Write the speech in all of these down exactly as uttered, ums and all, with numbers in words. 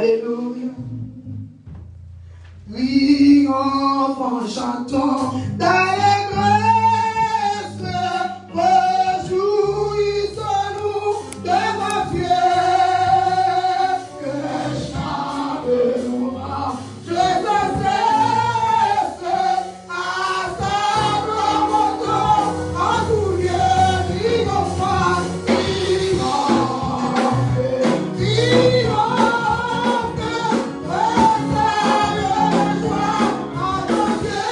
Alelouya. Triyonfan, chantons, dayè grâce, réjouissons-nous devant Dieu, que chante louange sans cesse à sa gloire montant en tout lieu, triomphe, triomphe, triomphe, triomphe, joie en Dieu.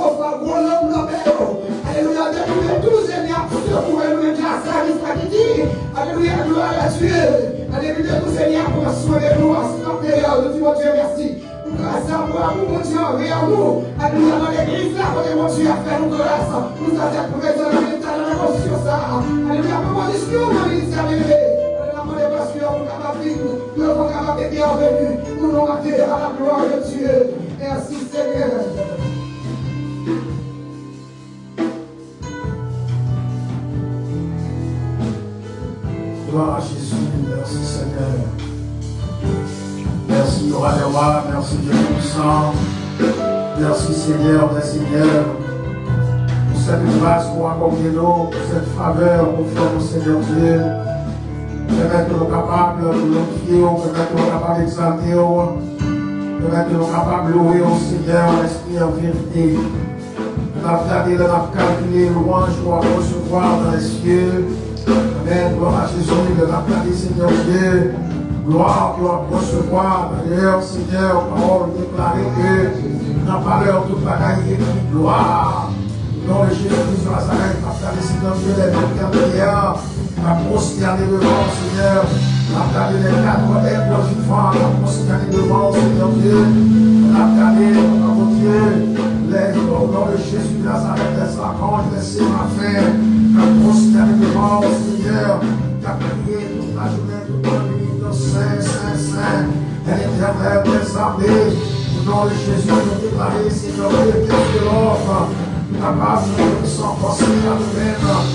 Jewova, gwo lanm nan men yo. Alelouya, depi de tou, Senyè, pou sekoure nou de gras la, Miss Akiti. Alelouya, gloire à Dieu. Depi de tou, Senyè, pran swen de nou, ansanm avèk nou, nou di Bondye mèsi. Pou gras la, pou amou Bondye anvè nou. Alelouya, nan legliz la, kote Bondye ap fè nou gras. Nou sa fèt prezan nan mitan nan emosyon sa. Alelouya, pou kondisyon nan minis la leve. Alelouya, mande pastè pou kapab vin, pou yo kapab entèveni. Pou nou maten, à la gloire de Dieu. Merci Seigneur. Gloire à Jésus, merci Seigneur. Merci Roi des rois, merci Dieu Tout-Puissant. Merci Seigneur des seigneurs. Pour cette grâce qu'on accorde nous, pour cette faveur qu'on fait au Seigneur Dieu. Pèmèt nou kapab glorifye w, pèmèt nou kapab egzalte w, pèmèt nou kapab louwe w, Seigneur, an espri, an verite. Lè n ap gade, lè n ap kalkile lwanj ke w ap resevwa nan lèsyè. Amèn. Glwa a Jezi. Lè n ap gade, Senyè Dye, glwa ke w ap resevwa. Dayè, Senyè, pawòl ou deklare ke nan valè tout bagay ekri glwa. O non de Jezi Kris de Nazarèt, n ap gade, Senyè Dye, lè menm gade, n ap pwostène devan w, Senyè. N ap gade lè kat èt vivan, n ap pwostène devan w, Senyè Dye. N ap gade, Papa Bondye, lè o non de Jezi de Nazarèt, lè zakonj, lè serafen, n ap pwostène devan w, Senyè. K ap kriye tout lajounen, tout lannwit, sen, sen, sen. Letènèl dèzame, o non de Jezi, nou deklare, Senyè Dye, kèske lòm kapab nou san fòse a nou menm,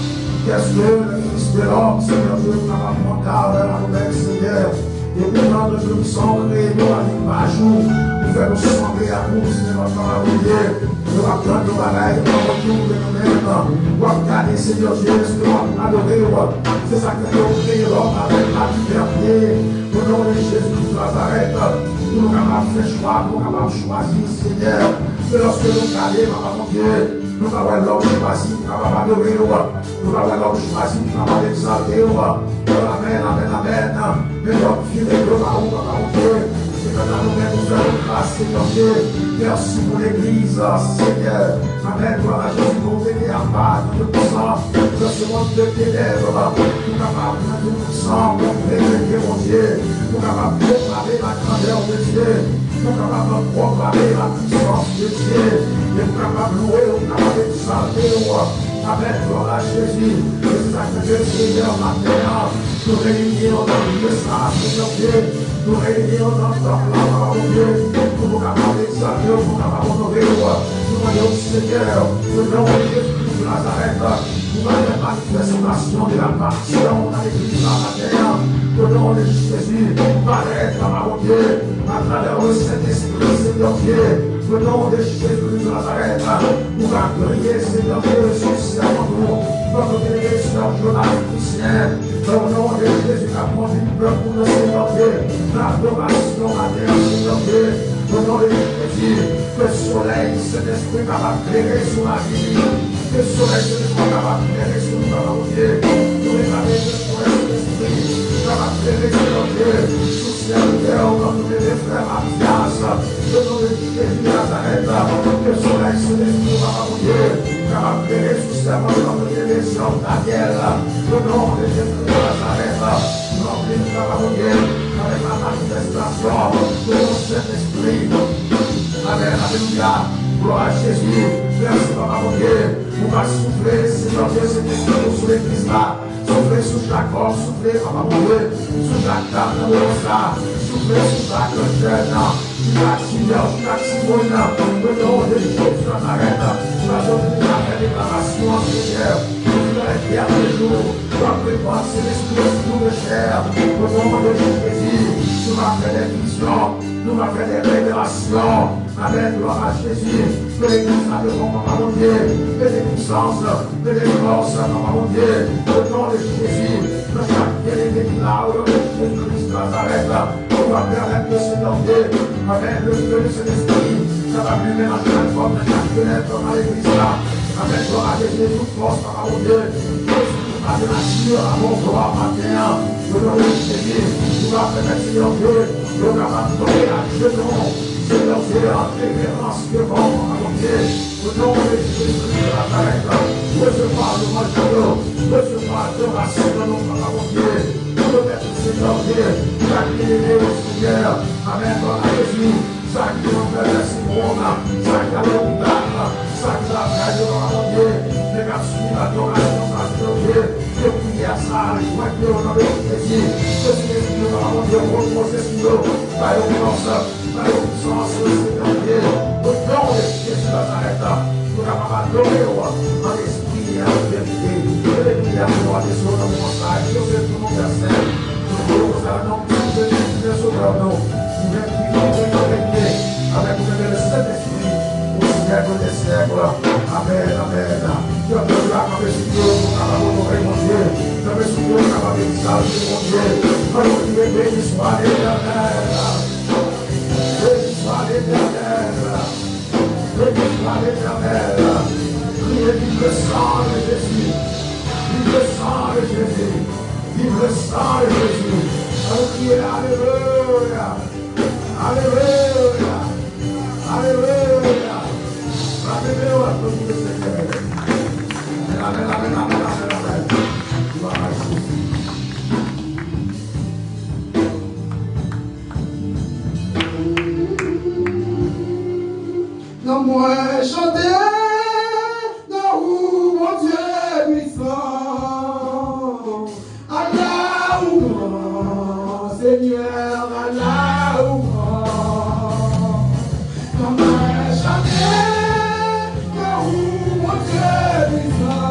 kèske le Fis de lòm, Senyè Dye, kapab pran kar a nou menm, Senyè. E poutan, nou menm san kreye nou a limaj ou, ou fè nou sanble ak ou, Senyè, Papa Bondye. Nou ap tann yon bagay, nou ap tann yon bagay, nou menm, w ap gade, Senyè Dye, èske w ap adore w? Se sa k fè yo kreye lòm avèk lalibète. O non de Jezi de Nazarèt, pou nou kapab fè chwa, pou nou kapab chwazi, Senyè. Men lòske nou gade, Papa Bondye, nou pa wè lòm chwazi pou kapab adore w. Nou pa wè lòm chwazi pou kapab egzalte w. Amèn, amèn, amèn. Men lòm vire do ba ou, Papa Bondye. Se kanta nou menm nou fè nou gras, Senyè Dye. Mèsi pou legliz, Senyè. Amèn. Glwa a Jezi, nou mete apa, nou te konsa. Nan se mond de tenèb, pou kapab pran nou san pou reflete Bondye, pou kapab pwoklame lagrandè de Dye, pou kapab pwoklame lapwisans de Dye, e pou kapab louwe w, pou kapab egzalte w. Amèn, glwa a Jezi. E se sa k fè, Senyè, maten an, nou reyini ann nan lye sa a, Senyè Dye. Nou reyini ann nan tanp la, Papa Bondye, pou nou kapab egzalte w, pou nou kapab onore w. Nou mande w, Senyè, o non de Jezi Kris de Nazarèt, pou w fè manifestasyon de la pasyon nan legliz la maten an. O non de Jezi, parèt, Papa Bondye, atravè le Sentespri, Senyè Dye. O non de Jezi Kris de Nazarèt, ou va priye, Senyè Dye, sou sèvant ou, notre bien-aimé sè Jonas Lucien. O non de Jezi, k ap kondui pèp ou nan, Senyè Dye, nan adorasyon maten an, Senyè Dye. O non de Jezi, ke solèy Sentespri kapab klere sou lavi li. Ke solèy Sentespri kapab klere sou nou, Papa Bondye. Nou deklare ke solèy Sentespri kapab klere, Senyè Dye, sou sèvitè w, notre bien-aimé frè Mathias. O non de Jezi de Nazarèt, ke solèy Sentespri, Papa Bondye, kapab klere sou sèvant w, notre bien-aimé sè Daniel. O non de Jezi de Nazarèt, ranpli nou, Papa Bondye, avèk la manifestasyon de ton Sentespri. Amèn, alelouya, glwa a Jezi. Mèsi, Papa Bondye, pou w ka soufle, Senyè Dye, Sentespri w sou legliz la. Soufle sou chak òm, soufle, Papa Bondye, sou chak dam nan legliz la. Soufle sou chak jèn, sou chak timoun, sou chak timoun. O non de Jezi Nazarèt, paske w te deja fè deklarasyon, Senyè, pou di nan lè dènye jou, w ap repann Sentespri w sou tout chè. O non de Jezi, nou va fè de vizyon, nou va fè de revelasyon. Amèn, glwa a Jezi. Ke legliz la devan w, Papa Bondye, mete pwisans, mete fòs, Papa Bondye, o non de Jezi, nan chak byeneme ki la, o non de Jezi Kris de Nazarèt, ou va pèmèt ke Senyè Dye, amèn, le feu de Sentespri kapab limen nan chak fòm, nan chak fenèt, nan legliz la. Amèn, glwa a Jezi, tout fòs, Papa Bondye, Jezi, nou pa de nati, avan glwa maten an, o non de Jezi, nou va pèmèt, Senyè Dye, nou kapab tonbe ajenou, Senyè, fè reverans devan ou, Papa Bondye. O non de Jezi de Nazarèt, resevwa louwanj nou yo, resevwa adorasyon nou, Papa Bondye. Nou remèt ou, Senyè, Bondye, chak ki leve yo, Senyè. Amèn, glwa a Jezi. Sa ki nan fè sibwon, sa ki nan lopital, sa ki lakay yo, Papa Bondye. Men k ap swiv adorasyon sa, Senyè Bondye. Ke priyè sa a jwenn yo nan non de Jezi. Ke Senyè Bondye, Papa Bondye, repoze sou yo. Ba yo fòs. Ba yo pwisans, Senyè Bondye. O non de Jezi Nazarèt, nou kapab adore w an espri e an verite. Ke priyè nou an de sou nan moman sa a, ke se pou nou fè sèl. Nou voye sa nan non de Jezi, Sovè nou. Ou menm ki viv e ki renye avèk ou menm le Sentespri, o syèk de syèk. Amèn, amèn. Ke pèp la kanpe sou pye yo pou kapab onore Bondye. Kanpe sou pye yo pou kapab egzalte Bondye. Bondye beni swa Letènèl. Beni swa Letènèl. Beni swa Letènèl. Kriye, viv le sang de Jésus. Viv le sang de Jésus. Viv le sang de Jésus. Ann kriye, alelouya. Alelouya. Alelouya. Frape men w, aplodi le Senyè. Amèn, amèn, amèn, amèn, amèn, amèn. Glwa a Jezi. Nan mwen chante, nan ou, Bondye pwisan. Ala ou gran, Senyè, ala ou gran. Nan mwen chante, nan ou, Bondye pwisan.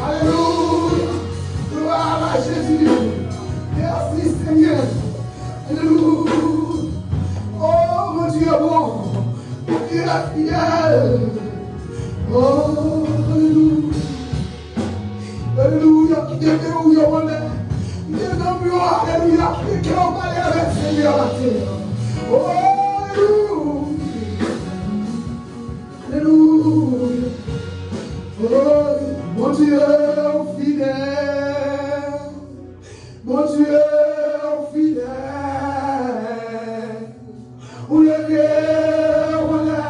Alelouya. Glwa a Jezi. Mèsi, Senyè. Alelouya. Oh, Bondye bon. Bondye fidèl. Oh, alelouya. Alelouya. Kite ke ou yo anlè. Kite zanmi yo, alelouya. Kite ke yo pale avèk Senyè a. Oh, alelouya. Alelouya. Oh, Bondye ou fidèl. Bondye ou fidèl. Ou leve ou anlè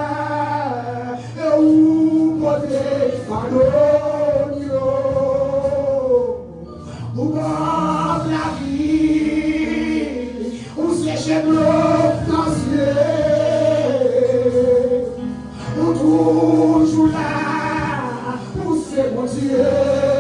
e ou pote fado nou yo. Ou ban lavi, ou seche dlo nan zye. Ou toujou la, ou se Bondye.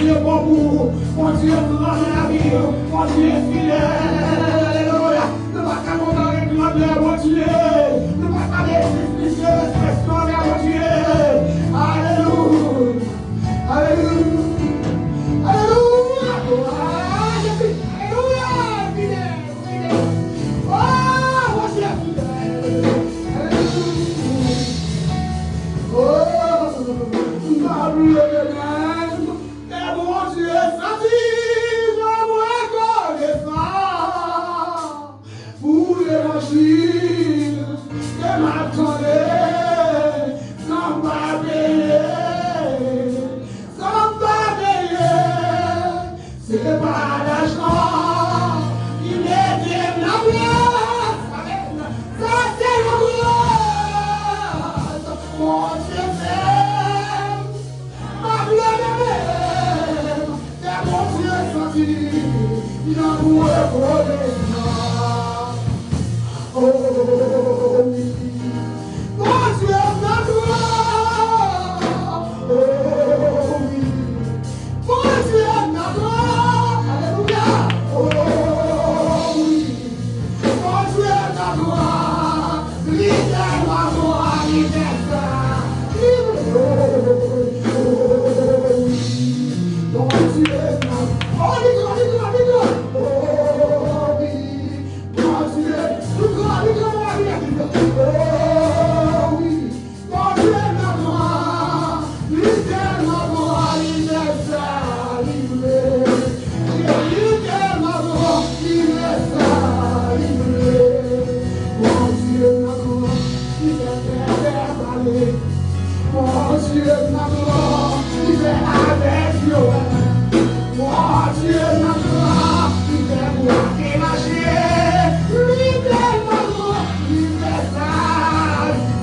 Bondye bon pou ou. Bondye gran nan lavi w. Bondye fidèl. Alelouya. Nou pa ka konpare grandè Bondye. Nou pa ka definityon, ekspresyon anvè Bondye. Alelouya. Alelouya. Alelouya. Glwa a Jezi. Alelouya. Fidèl. Fidèl. Oh, Bondye fidèl. Alelouya. Oh, m pa bliye demen. Lè Bondye santi jan mwen konesan pou levanjil ke m ap tande, san m pa peye, san m pa peye, se pa lajan ki mete m nan plas. Amèn. Sa se yon gras. Bondye fè m pa plede menm, fè Bondye santi jan pou rekonesan. Oh, wi. Bondye m nan glwa. Oh, wi. Bondye m nan glwa. Alelouya. Oh, wi. Bondye nan glwa, li tèlman glwa, li fè sa, li vle. Bondye nan, oh, li glwa, li glwa, li glwa. Oh, wi. Bondye, li glwa, li glwa, li glwa. Oh, wi. Bondye nan glwa, li tèlman glwa, li fè sa li vle. Li tèlman glwa, li fè sa li vle. Bondye nan glwa, li fè tè pale. Bondye nan glwa, li fè avèg yo wè. Bondye nan glwa, li fè bwate mache. Li tèlman glwa, li fè sa,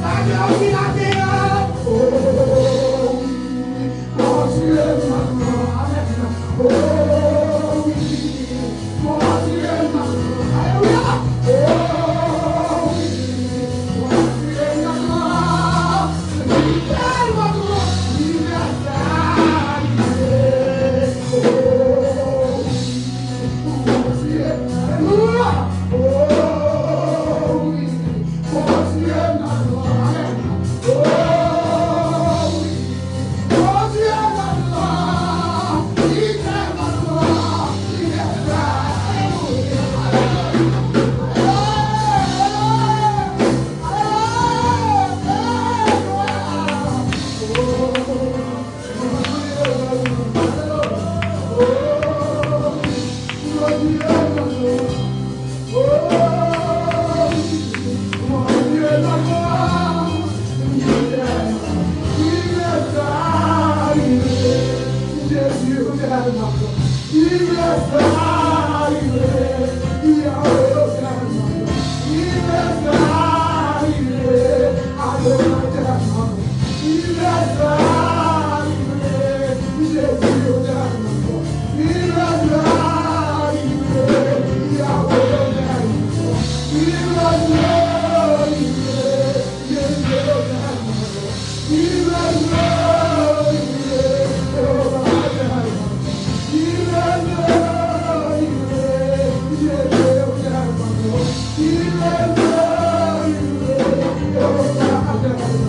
sa ke òdinatè an. Oh, wi. Bondye nan glwa, amèn. Oh, wi. Bondye nan glwa, alelouya. Oh, wi. Bondye nan glwa, li tèlman glwa, li fè sa li vle. Oh, wi. Bondye, alelouya. Oh, wi. Bondye nan glwa. Amèn. Oh, wi. Bondye nan glwa. Li tèlman glwa. Li tèlman glwa. Alelouya. Alelouya. Alelouya. Oh.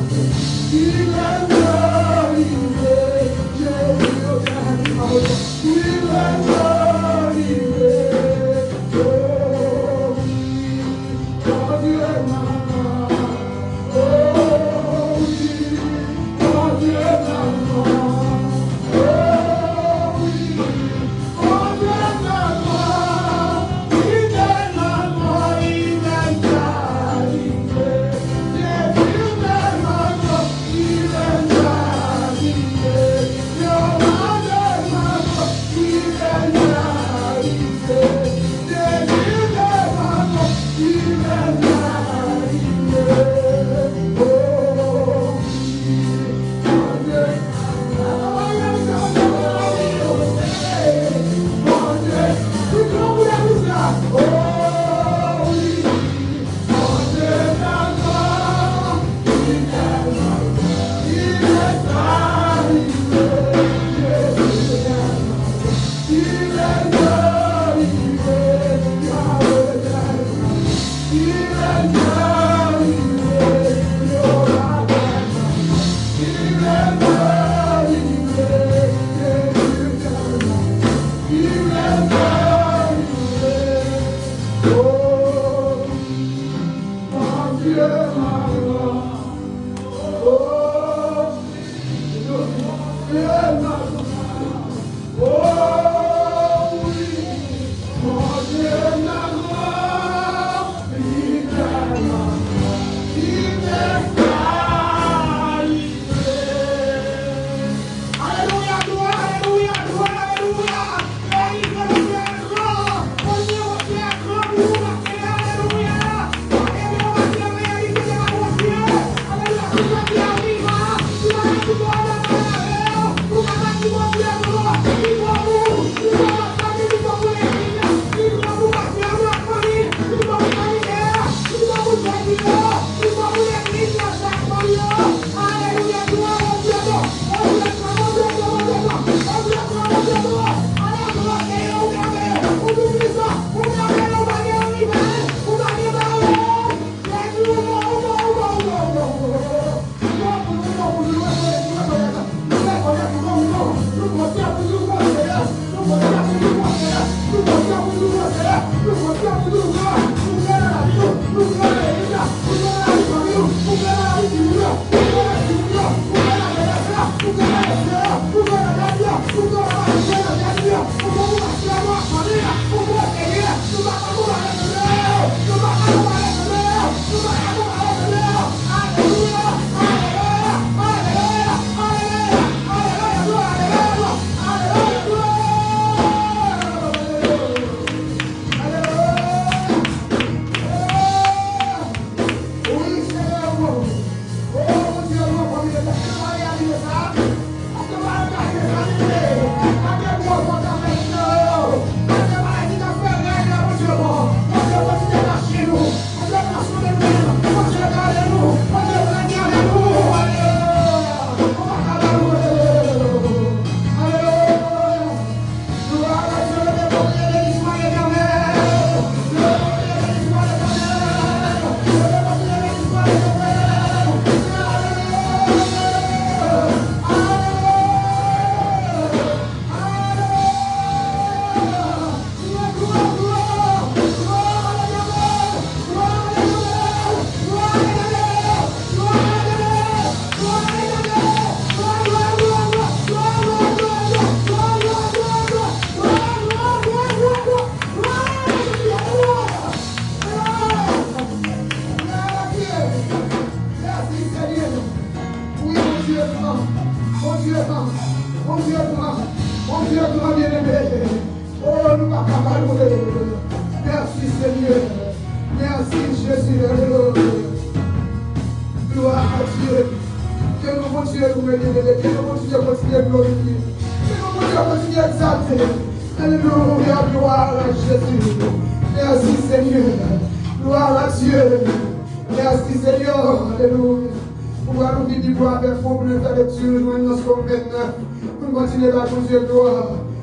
Mwen byeneme, oh, nou pa ka pa louwe. Mèsi, Senyè. Mèsi, Jezi. Alelouya. Glwa a Dye. Ke non Bondye louwe, byeneme. Ke non Bondye kontinye glorifye. Ke non Bondye kontinye egzalte. Alelouya. Glwa a Jezi. Mèsi, Senyè. Glwa a Dye. Mèsi, Senyè. Alelouya. Ou pral ouvri Bib ou avèk mwen pou nou fè lekti nou jwenn nan Sòm vennèf. Pou n kontinye bay Bondye glwa.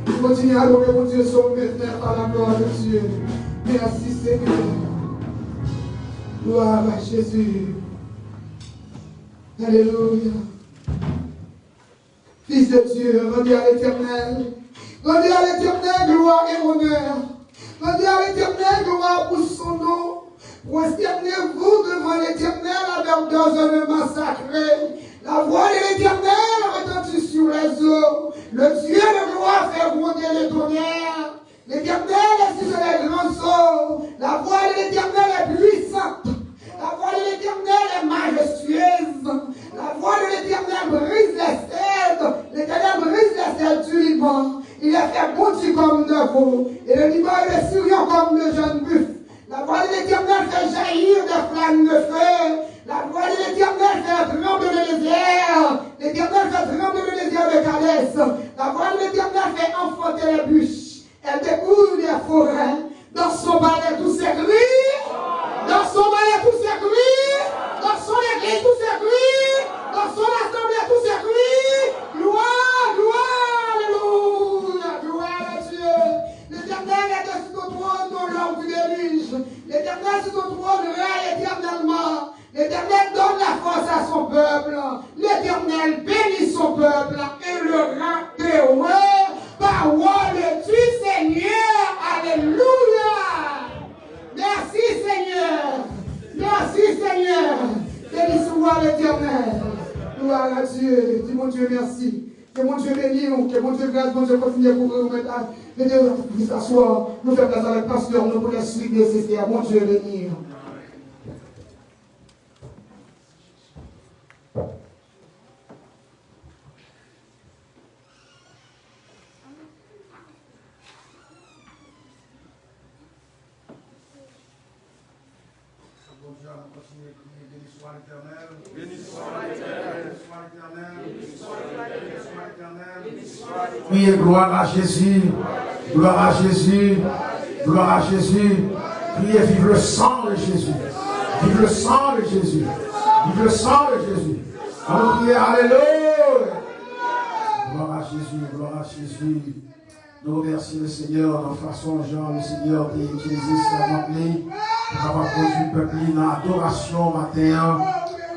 Pou n kontinye adore Bondye, Sòm vennèf, à la gloire de Dieu. Mèsi, Senyè. Glwa a Jezi. Alelouya. Fils de Dieu, rendez à l'Éternel. Rendez à l'Éternel gloire et honneur. Rendez à l'Éternel gloire pour son nom. Prosternez-vous devant l'Éternel avec des ornements sacrés. La voix de l'Éternel retentit sur les eaux. Le Dieu de gloire fait gronder les tonnerres. L'Éternel est sur les grands eaux. La voix de l'Éternel est puissante. La voix de l'Éternel est majestueuse. La voix de l'Éternel brise les cèdres. L'Éternel brise les cèdres du Liban. Il les fait bondir comme des veaux. Et le Liban et le Sirion comme de jeunes buffles. La voix de l'Éternel fait jaillir des flammes de feu. La voix de l'Éternel fait trembler le désert. L'Éternel fait trembler le désert de Kadès. La voix de l'Éternel fait enfanter les bûches. Elle débouille des forêts. Dans son palais, tout s'écrie. Dans son palais, tout s'écrie. Dans son église, tout s'écrie. Dans son assemblée, tout s'écrie. Gloire, gloire, alléluia. Gloire à Dieu. L'Éternel était sur ton trône dans l'heure du déluge. L'Éternel sur ton trône règne éternellement. L'Éternel donne la force à son peuple. L'Éternel bénit son peuple et le rend heureux. Parole du Seigneur. Alléluia. Merci, Seigneur. Merci, Seigneur. Béni soit l'Éternel. Gloire à Dieu. Di Bondye mèsi. Ke Bondye beni w. Ke Bondye gras, Bondye kontinye kouvri w. Mete, mete w aswa. Nou fè plas avèk pastè nou pou lèswi nesesè. Bondye beni w. Bondye, nou kontinye kriye, Beni swa Letènèl. Beni swa Letènèl. Beni swa Letènèl. Beni swa Letènèl. Beni swa Letènèl. Kriye, gloire à Jésus. Gloire à Jésus. Gloire à Jésus. Criez, vive le sang de Jésus. Vive le sang de Jésus. Vive le sang de Jésus. Annou kriye, alelouya. Gloire à Jésus, gloire à Jésus. Nou remèsye Lesenyè nan fason jan Lesenyè te itilize sèvant li pou kapab kondui pèp li nan adorasyon maten an.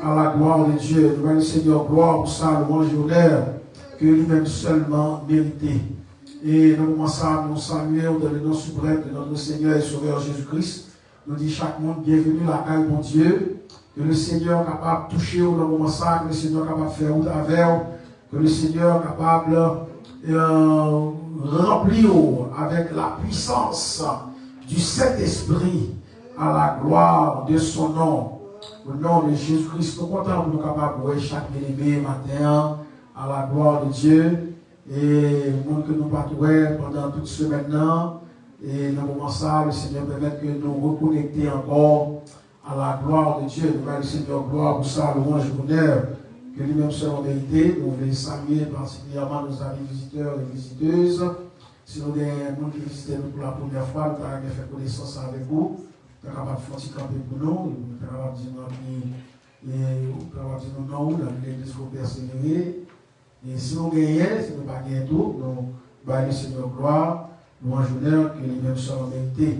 À la gloire de Dieu. Nou bay Lesenyè glwa pou sa, lwanj e onè ke li menm sèlman merite. E nan moman sa, nou salye w dans le nom suprême de notre Seigneur et Sauveur Jésus-Christ. Nou di chak moun, byenveni lakay Bondye. Ke Lesenyè kapab touche w nan moman sa, ke Lesenyè kapab fè wout avè w, ke Lesenyè kapab, euh, ranpli w avèk la puissance du Saint-Esprit, à la gloire de son nom. Au nom de Jésus-Christ, nou kontan pou nou kapab wè chak byeneme maten an, à la gloire de Dieu. E moun ke nou pa t wè pandan tout semèn nan, e nan moman sa, Lesenyè pèmèt ke nou rekonekte ankò, à la gloire de Dieu. Nou bay Lesenyè glwa pou sa, lwanj, onè ke li menm sèlman merite. Nou vle salye patikilyèman nos amis visiteurs et visiteuses. Si nou gen moun ki vizite nou pou la premyè fwa, nou ta renmen fè konesans avèk ou. Ou ta kapab fè yon ti kanpe pou nou, ou ta kapab di nou anpi, e ou ta kapab di nou non ou, nan legliz pou pèsevere. E si nou genyen, si nou pa genyen tou, nou bay Lesenyè glwa, lwanj, onè ke li menm sèlman merite.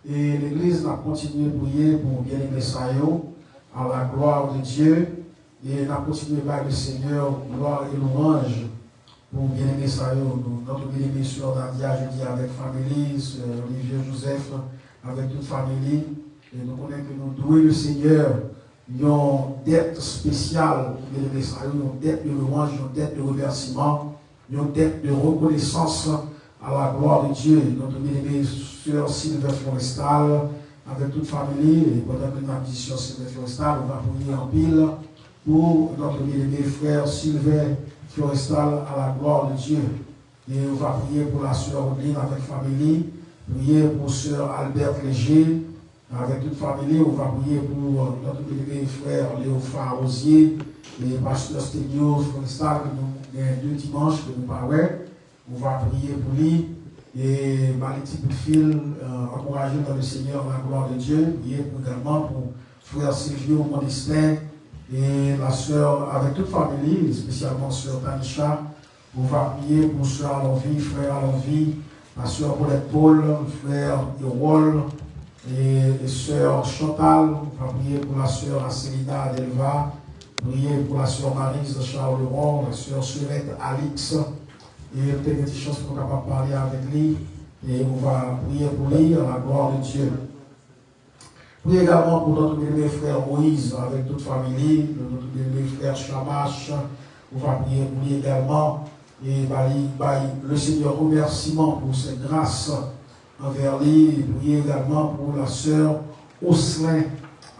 E legliz, n ap kontinye priye pou byeneme sa yo, à la gloire de Dieu, e n ap kontinye bay Lesenyè glwa e lwanj pou byeneme sa yo. Nou, notre bien-aimé sè Nadia, jodi avèk fanmi li, sè Olivier Joseph, avèk tout fanmi li, e nou konnen ke nou dwe Lesenyè yon dèt espesyal pou byeneme sa yo, yon dèt de lwanj, yon dèt de remèsiman, yon dèt de rekonesans, à la gloire de Dieu. Notre bien-aimé sè Sylvain Florestal, avèk tout fanmi li, e pandan ke n ap di sè Sylvain Florestal, nou va priye anpil pou notre bien-aimé frè Sylvain Florestal, à la gloire de Dieu. E ou va priye pou la sè Rodline avèk fanmi li. Priye pou sè Albert Léger avèk tout fanmi li. Ou va priye pou, euh, notre bien-aimé frè Léophard Rosier e pastè Stelio Florestal, ke nou gen de dimanch ke nou pa wè. Ou va priye pou li e ba li ti kout fil, euh, ankouraje l dans le Seigneur, la gloire de Dieu. Priye pou, également pour frère Silvio Modestin et la sœur avec toute famille, spécialement sœur Tanisha. Ou va priye pou sè Alonvi, frè Alonvi, la sè Paulette Paul, frè Erol e, e sè Chantal. Ou va priye pou la sè Acelina Delva. Priye pou la sè Marise Charleron, la sè Serette Alix. E nou te gen ti chans pou nou kapab pale avèk li. E ou va priye pou li, à la gloire de Dieu. Priye egalman pou notre bien-aimé frè Moïse avèk tout fanmi li, notre bien-aimé frè Chamache. Ou va priye pou li egalman. E ba li, bay le Seigneur remèsiman pou ses grâces anvè li. E priye egalman pou la sè Oslin,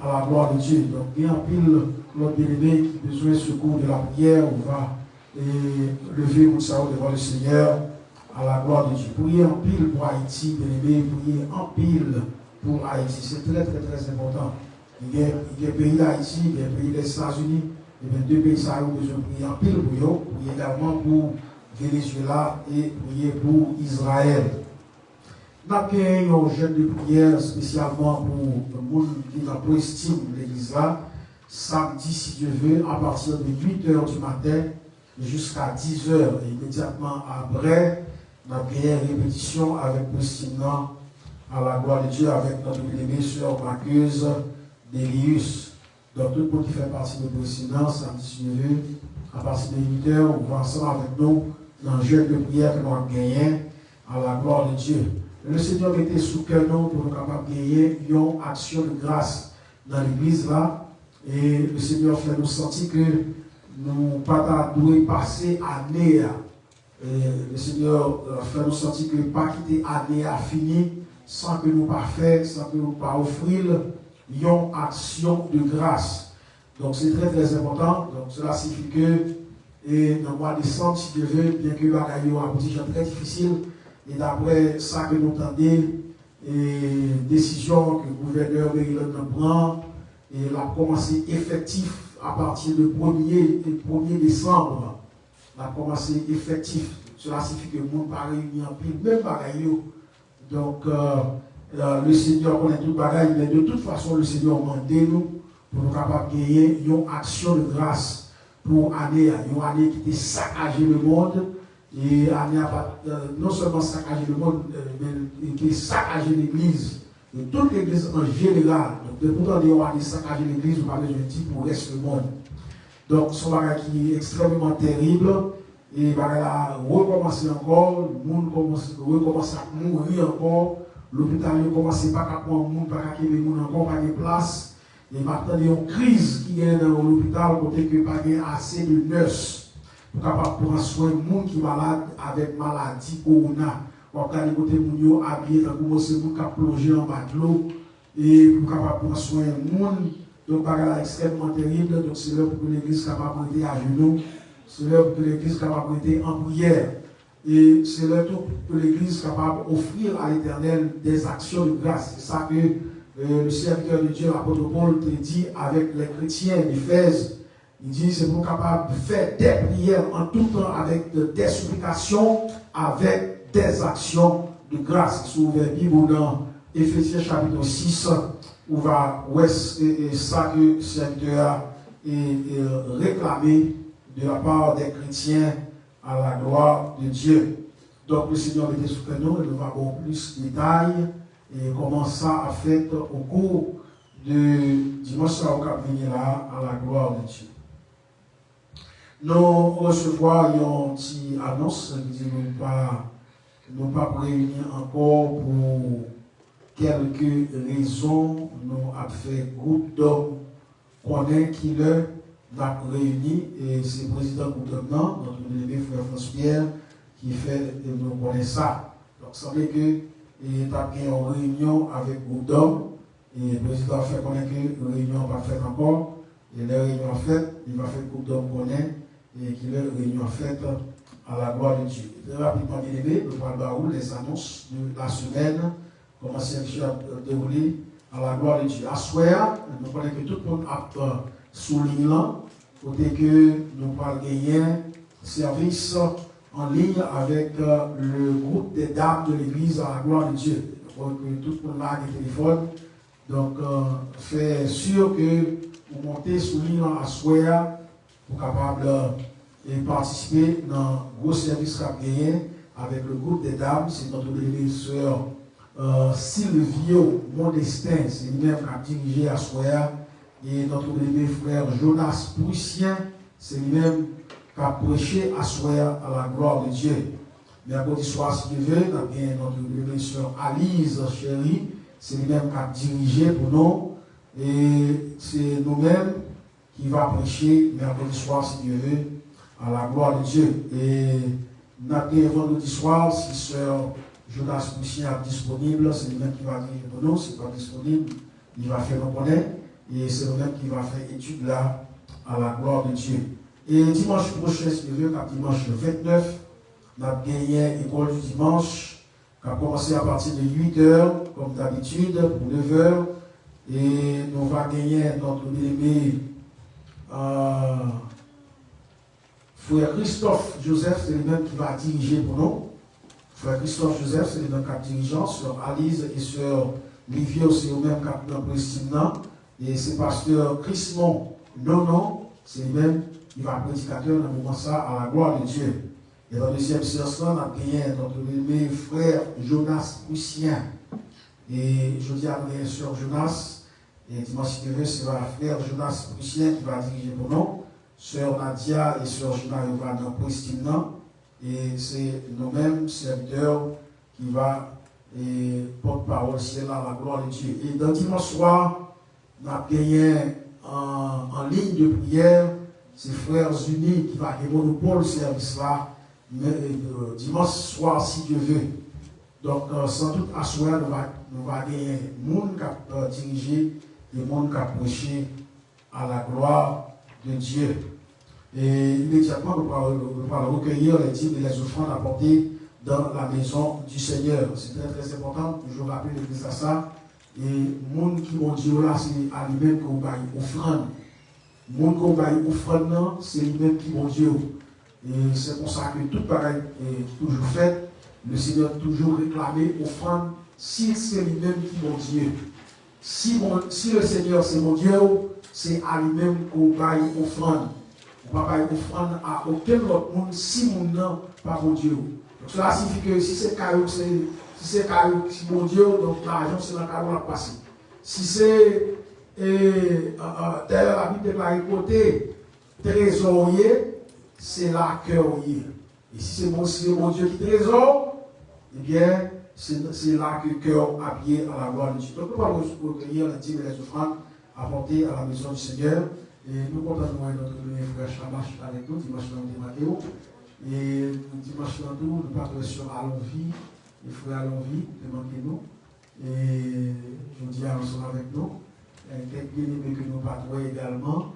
à la gloire de Dieu. Donk, gen anpil lòt bien-aimé ki bezwen sekou de la prière. Ou va e leve moun sa yo devan le Seigneur, à la gloire de Dieu. Priye anpil pou Ayiti, bien-aimé, priye anpil pou Ayiti. Se trè, trè, trè enpòtan. Gen, gen peyi Dayiti, gen peyi Lèzetazini, ebyen, de peyi sa yo bezwen priye anpil pou yo. Priye egalman pou Venezuela e priye pou Izrayèl. N ap gen yon jèn de priyè espesyalman pou moun ki nan Pro Esteem legliz la, samdi, si Dye ve, apati de uit è di maten jiska diz è. Imedyatman apre, n ap genyen repetisyon avèk Pro Esteem nan, à la gloire de Dieu, avèk notre bien-aimé sè Marcuse Delius. Donk, tout moun ki fè pati de Pro Esteem nan, samdi, si Dye ve, apati de uit è, ou va ansanm avèk nou nan jèn de priyè ke nou ap genyen, à la gloire de Dieu. Le Seigneur mete sou kè nou pou nou kapab genyen yon aksyon de gras nan legliz la. E le Seigneur fè nou santi ke nou pa ta dwe pase ane a. E le Seigneur, euh, fè nou santi ke pa kite ane a fini san ke nou pa fè, san ke nou pa ofri l yon aksyon de gras. Donk, se trè, trè enpòtan. Donk, cela signifie que, e nan mwa desanm, si Dye ve, byen ke bagay yo ap ti jan trè difisil, e daprè sa ke nou tande, e desizyon ke gouvènè Maryland nan pran, e l ap kòmanse efektif apati de premye, e premye desanm. L ap kòmanse efektif. Cela signifie que moun pa reyini anpil, menm bagay yo. Donk, euh, euh, le Seigneur konnen tout bagay, men de tout fason, le Seigneur mande nou pou nou kapab genyen yon aksyon de gras pou ane a. Yon ane ki te sakaje lemonn, e ane a pa, euh, non sèlman sakaje lemonn, euh, men li te sakaje legliz. E tout legliz an jeneral. Donk, depi w tande yon ane sakaje legliz, ou pa bezwen di pou rès lemonn. Donk, se yon bagay ki ekstrèmeman terib. E bagay la rekòmanse ankò, moun kòmanse, rekòmanse ap mouri ankò, lopital yo kòmanse pa ka pran moun, pa ka kenbe moun ankò, pa gen plas. E m ap tande yon kriz ki genyen nan yon lopital kote ke pa gen ase de nèse pou kapab pran swen moun ki malad avèk maladi kowona. W ap gade kote moun yo abiye tankou bon se moun k ap plonje anba dlo e pou kapab pran swen moun. Donk, bagay la ekstrèmman terib. Donk, se lè pou ke legliz kapab rete ajenou. Se lè pou ke legliz kapab rete an priyè. E se lè tou pou ke legliz kapab ofrir à l'Éternel des actions de grâce. Se sa ke, euh, le serviteur de Dieu, l'apôtre Paul, te di avèk les chrétiens d'Éphèse. Li di, se pou nou kapab fè des prières en tout temps avec des supplications, avec des actions de grâce. Si w ouvè Bib ou nan Efesyen chapit sis, ou va wè s-, e, e, sa ke sèvitè a, e, e, reklame de la part des chrétiens à la gloire de Dieu. Donk, le Seigneur mete sou kè nou, e nou va ba w plis detay, e kòman sa ap fèt au cours de dimanch sa yo k ap vini la, à la gloire de Dieu. Nou resevwa yon ti anons ki di nou pa, nou p ap reyini ankò pou kèlke rezon. Nou ap fè gwoup dòm konnen kilè n ap reyini, e se prezidan gwoup dòm nan, notre bien-aimé frè Frans Pyè, ki fè nou konnen sa. Donk, sanble ke, e, t ap gen yon reyinyon avèk gwoup dòm, e prezidan fè konnen ke reyinyon an p ap fèt ankò, e lè reyinyon an fèt, li va fè gwoup dòm konnen, e kilè reyinyon an fèt, À la gloire de Dieu. Très rapidement, bien-aimés, nou pral ba ou les annonces de la semaine, kòman sèvis yo ap dewoule, à la gloire de Dieu. Aswè a, nou konnen ke tout moun ap, euh, sou liy lan, kote ke nou pral genyen sèvis an liy avèk, euh, le groupe des dames de l'église à la gloire de Dieu. Donk, euh, tout moun la gen telefòn. Donk, euh, fè si ke ou monte sou liy lan aswè a pou kapab, euh, e patisipe nan gwo sèvis k ap genyen avèk le groupe des dames. Se notre bien-aimée sè, euh, Silvio Mondestin, se li menm k ap dirije aswè a. E notre bien-aimé frè Jonas Prussien, se li menm k ap preche aswè a, à la gloire de Dieu. Mèkredi swa, si Dye vle, n ap gen notre bien-aimée sè Alize Chéry, se li menm k ap dirije pou nou. E se nou menm ki va preche mèkredi swa, si Dye vle, à la gloire de Dieu. E n ap gen vandredi swa, si sè Jonas Prussien ap disponib, se li menm ki va dirije pou nou. Si l pa disponib, li va fè nou konnen. E se nou menm ki va fè etid la, à la gloire de Dieu. E dimanch pwochen, si Dye vle, k ap dimanch vennèf, n ap genyen école du dimanche, k ap kòmanse apati de uit è, kòm dabitid, pou nèf è. E nou va genyen notre bien-aimé, euh, frè Christophe Joseph, se li menm ki va dirije pou nou. Frè Christophe Joseph, se li menm k ap dirije, sè Alize e sè Livio, se yo menm k ap nan prezidiòm nan. E se pastè Chrismon Nonon, se li menm ki va predikatè nan moman sa, à la gloire de Dieu. E nan dezyèm seyans lan, n ap genyen notre bien-aimé frè Jonas Prussien. E jodi a, nou genyen sè Jonas. E dimanch, si Dye vle, se va frè Jonas Prussien ki va dirije pou nou. Sè Nadia e sè Gina yo va nan prezidiòm nan. E se nou menm, sèvitè, ki va, e, pòt pawòl syèl la, la gloire de Dieu. E nan dimanch swa, n ap genyen an, an liy de priyè, se frè Zuni ki va gen monopòl sèvis la, men, e, dimanch swa, si Dye vle. Donk, e, san dout, aswè a, nou va, nou va genyen moun k ap, e, dirije, e moun k ap preche, à la gloire de Dieu. Et immédiatement, nous allons, nous allons recueillir les dîmes et les offrandes apportées dans la maison du Seigneur. C'est très, très important, toujours rappeler l'église à ça. E moun ki Bondye w la, se a li menm ke w bay ofrann. Moun ke w bay ofrann nan, se li menm ki Bondye w. E se konsa ke tout bagay, e, toujou fèt. Le Seigneur toujou reklame ofrann si se li menm ki Bondye. Si, bon, si le Seigneur se Bondye w, se a li menm ke w bay ofrann. Ou pa bay ofrann a okenn lòt moun si moun nan pa Bondye w. Donk, cela signifie que si se kay ou, se, si se kay ou ki Bondye w, donk lajan w se nan kay ou l ap pase. Si se, e, e, e, dayè Labib deklare kote trezò w ye, se la kè w ye. E si se Bon-, si se Bondye ki trezò w, ebyen, se, se la ke kè w ap ye à la gloire de Dieu. Donk, nou pral rekeyi les dîmes et les offrandes apportées à la maison du Seigneur. E nou kontan nou wè notre bien-aimé frè Shamash avèk nou, dimanch lan nou te manke w. E dimanch lan tou, nou pa t wè sè Alonvi, e frè Alonvi te manke nou. E jodi a, ansanm avèk nou, e kèk byeneme ke nou pa t wè egalman,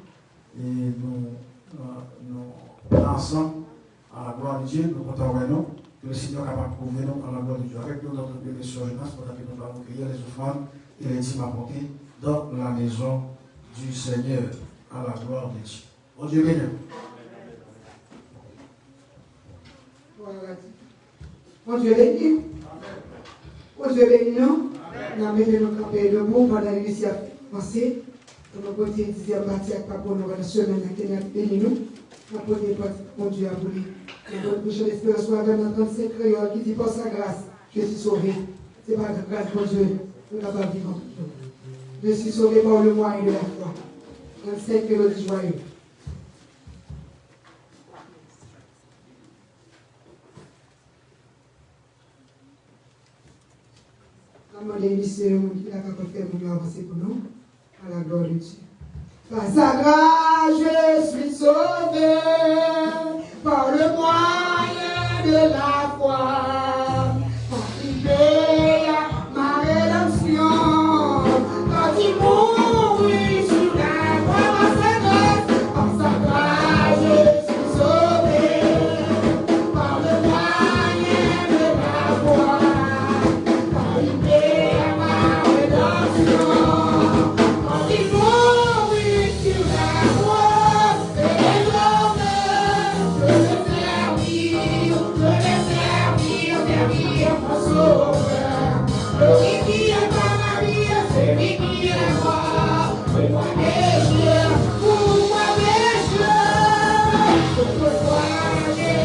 e nou, nou, nou ansanm, à la gloire de Dieu, nou kontan wè nou, ke le Seigneur kapab kouvri nou, à la gloire de Dieu. Avèk nou, notre bien-aimé sè Jonas, pandan ke nou pral rekeyi les offrandes et les dîmes apportés dans la maison du Seigneur, à la gloire de Dieu. Bondye beni w. Bondye beni w. Bondye beni nou. N ap mete nou kanpe debou pandan legliz ap vanse. Pou nou pote dizyèm pati ak papa nou pandan semèn nan, ke Seyè a beni nou. N ap pote pati Bondye a pou li. N ap pote pou chan lesperans nou avè nan trannsenk kreyòl ki di, par sa grâce, je suis sauvé. Se pa gras Bondye, nou kapab viv ankò. Je suis sauvé par le moyen de la foi. Trannsenk melodi jwaye. N ap mande misye yon moun ki ta kapab fè moun yo avanse pou nou. À la gloire de Dieu. Par sa grâce, je suis sauvé, par le moyen de la foi. Par qui paye ma rédemption, quand il mourut sur la croix, par sa grâce, par sa grâce, je suis sauvé. Sovè, glorifye pa lavi, se li ki e mò. Pou mwen pechè, pou mwen pechè, se pou mwen pechè.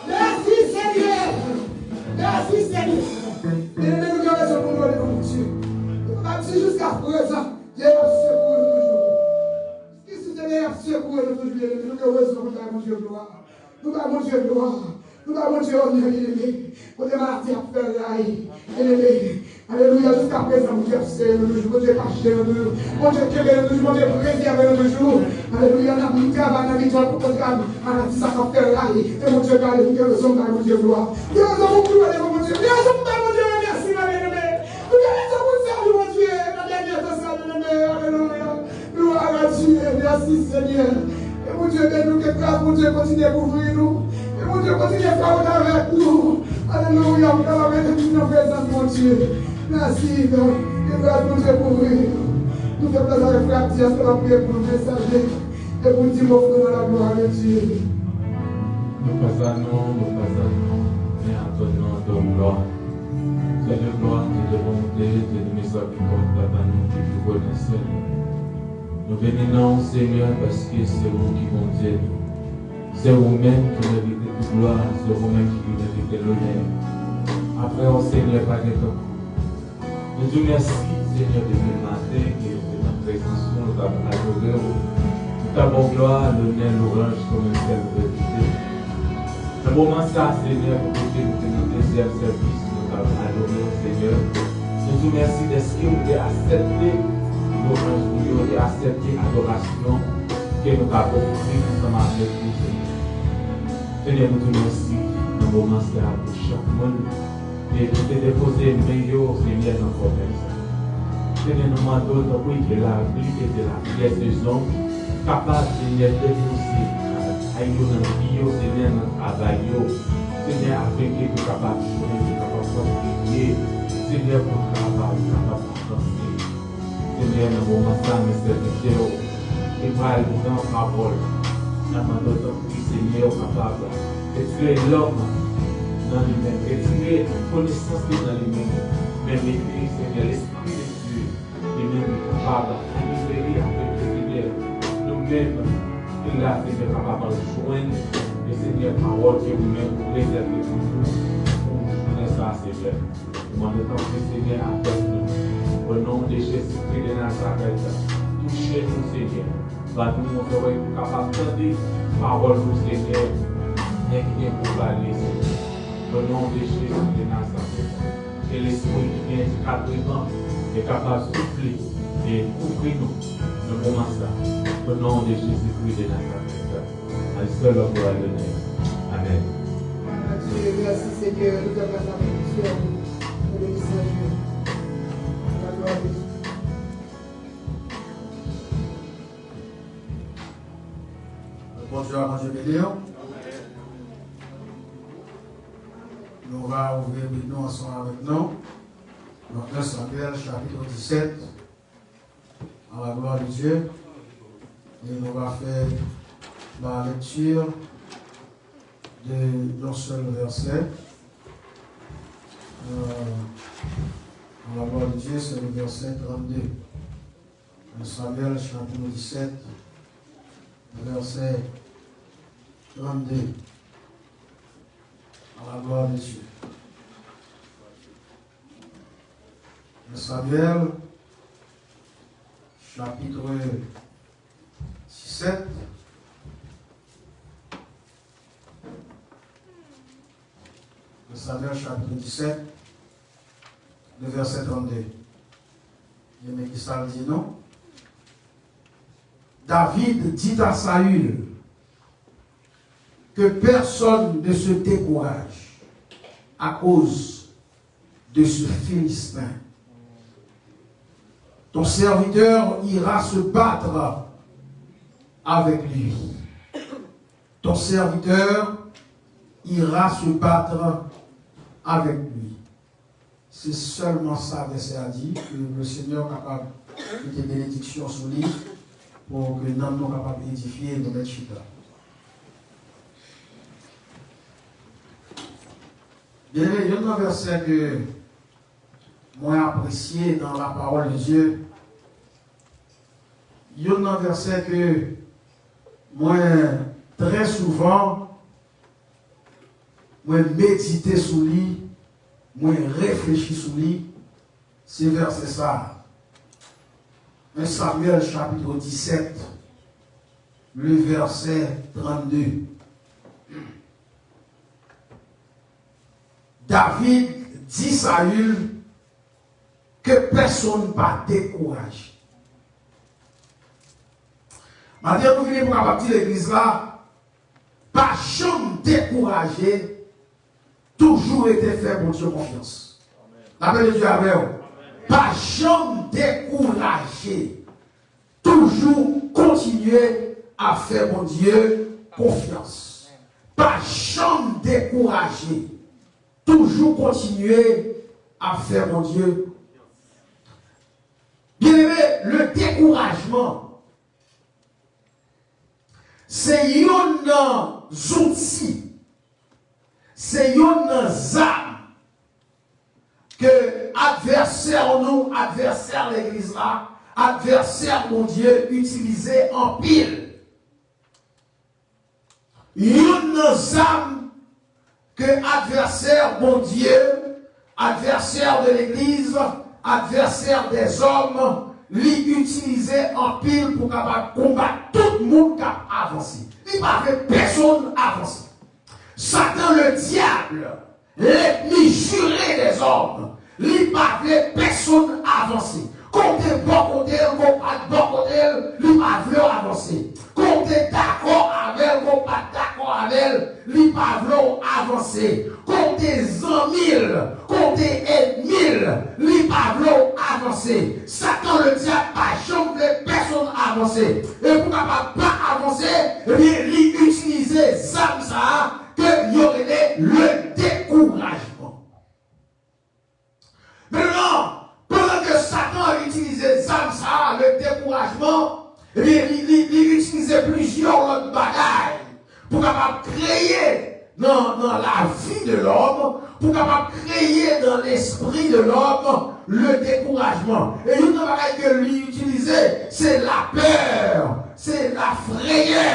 Mèsi, Senyè. Mèsi, Senyè. Byeneme, nou gen rezon pou nou louwe Bondye. Nou kapab di jiskaprezan, Dye ap sekouri nou toujou. Ki si Senyè ap sekouri nou toujou, byeneme, nou gen rezon pou nou bay Bondye glwa. Nou bay Bondye glwa. Nou bay Bondye onè, byeneme. Kote maladi ap fè ray, byeneme. Alelouya, jiskaprezan, Bondye ap sere nou toujou, Bondye kache nou toujou, Bondye kenbe nou toujou, Bondye prezève nou toujou. Alelouya, n ap travay nan mitan pou kontre maladi sa k ap fè ray. E Bondye gade, nou gen rezon bay Bondye glwa. Nou gen rezon pou nou louwe devan Bondye. Nou gen rezon pou bay Bondye remèsiman, byeneme. Nou gen rezon pou n sèvi Bondye nan dènye tan sa, byeneme. Alelouya. Glwa a Dye, mèsi Senyè. Ke Bondye beni nou, ke gras Bondye kontinye kouvri nou. Ke Bondye kontinye fè wout avèk nou. Alelouya, m kapab rete tout nan prezans Bondye. Mèsi, Senyè. Ke gras Bondye kouvri nou. Nou fè plèzi avèk frè Abdias, k ap priye pou nou, mesaje, e pou n di mo fre nan la gloire de Dieu. Nou pa sa non, nou pa sa non, men atò non, atò glwa. Dieu de gloire, Dieu de bonté, Dieu de miséricorde, Papa nou ki pi gwo nan syèl la. Nou beni non w, Senyè, paske se ou ki Bondye nou. Se ou menm ki merite tout glwa, se ou menm ki merite lonè. Apre w, Senyè, pa gen tankou. Nou di w mèsi, Senyè, depi maten ke nou te nan prezans ou, nou t ap adore w. Nou t ap ba w glwa, lonè, louwanj, kòm sèl ou merite. Nan moman sa, Senyè, pou kote nou te nan dezyèm sèvis, nou t ap adore w, Senyè. Nou di w mèsi dèske ou te aksepte louwanj nou yo, ou te aksepte adorasyon ke nou t ap ofri ansanm avèk ou, Senyè. Senyè, nou di w mèsi nan moman sa pou chak moun. E nou te depoze men yo, Senyè, nan kòmès. Senyè, nou mande w, tanpri, ke lapli e ke lapriyè sezon kapab, Senyè, depoze kay yo nan vi yo, Senyè, nan travay yo. Senyè, afenke yo kapab jwenn, yo kapab kontribye. Senyè, pou travay kapab avanse. Senyè, nan moman sa, men sèvitè w te pral pran pawòl. N ap mande w, tanpri, Senyè, w kapab retire lòm nan li menm, retire konesans li nan li menm, men mete, Senyè, Lespri de Dye li menm ki kapab anime li avèk, Senyè, nou menm ki la, Senyè, kapab al jwenn, e, Senyè, pawòl ke ou menm ou rezève pou nou, pou jounen sa, Senyè. Mande tanpri, Senyè, avèk nou. O non de Jezikri de Nazarèt, touche nou, Senyè. Ban nou yon zòrèy pou kapab tande pawòl ou, Senyè, men ki gen pou pale, Senyè. O non de Jezi de Nazarèt, ke lespri ki gen enkadreman e kapab soufle e kouvri nou nan moman sa. O non de Jezikri de Nazarèt. Al sèl ou pou al lonè. Amèn. Bondye, mèsi, Senyè, nou te pase avèk misyon, nou te mesaj yo. La gloire de Dieu. Bondye a, Bondye beni w. Nou va ouvri Bib nou ansanm avèk nou. Nan en Samyèl, chapit disèt. À la gloire de Dieu. Et nous va faire la lecture de, d'un seul verset. Euh, à la gloire de Dieu, c'est le verset trente-deux. Un Samuel chapitre dix-sept, verset trente-deux. À la gloire de Dieu. Samuel, chapitre dix-sept. Samuel, chapitre dix-sept, le verset trente-deux. Bien, mais qui ça le dit, non? David dit à Saül, que personne ne se décourage à cause de ce Philistin. Ton serviteur ira se battre avec lui. Ton serviteur ira se battre avec lui. Se sèlman sa vèsè a di, ke le Senyè kapab mete benediksyon sou li, pou ke nanm nou kapab edifye, nou mèt chita. Byeneme, youn nan vèsè ke mwen apresye nan la parole de Dieu, youn nan vèsè ke mwen trè souvan, mwen medite sou li, mwen reflechi sou li, se vèsè sa a. En Samuel chapitre dix-sept, le verset trente-deux. David di Saül ke pèsonn pa dekouraje. Maten, nou vini pou kapab di legliz la, pa janm dekouraje, toujou rete fè Bondye konfyans. Lapè de Dye avè w. Pa janm dekouraje. Toujou kontinye a fè Bondye konfyans. Pa janm dekouraje. toujou kontinye ap fè Bondye. Byeneme, le dekourajman se youn nan zouti, se youn nan zam ke advèsè nou, advèsè legliz la, advèsè Bondye itilize anpil. Youn nan zam ke advèsè Bondye, advèsè de legliz, advèsè dèzòm, li itilize anpil pou kapab konbat tout moun k ap avanse. Li pa vle pèsonn avanse. Satan, le diable, lènmi jire dèzòm, li pa vle pèsonn avanse. Ke w te bò kote l, ke w pa t bò kote l, li pa vle w avanse. Ke w te dakò avè l, ke w pa t dakò avè l, li pa vle w avanse. Ke w te zanmi l, ke w te ènmi l, li pa vle w avanse. Satan, le diable, pa janm vle pèsonn avanse. E pou kapab pa avanse, ebyen, li itilize zam sa a ke yo rele le dekourajman. Mentnan, pandan ke Satan itilize zam sa a, le dekourajman, ebyen, li, li, li itilize plizyè lòt bagay pou kapab kreye nan, nan lavi de lòm, pou kapab kreye nan lespri de lòm le dekourajman. E youn nan bagay ke li itilize, se lapè, se lafreyè.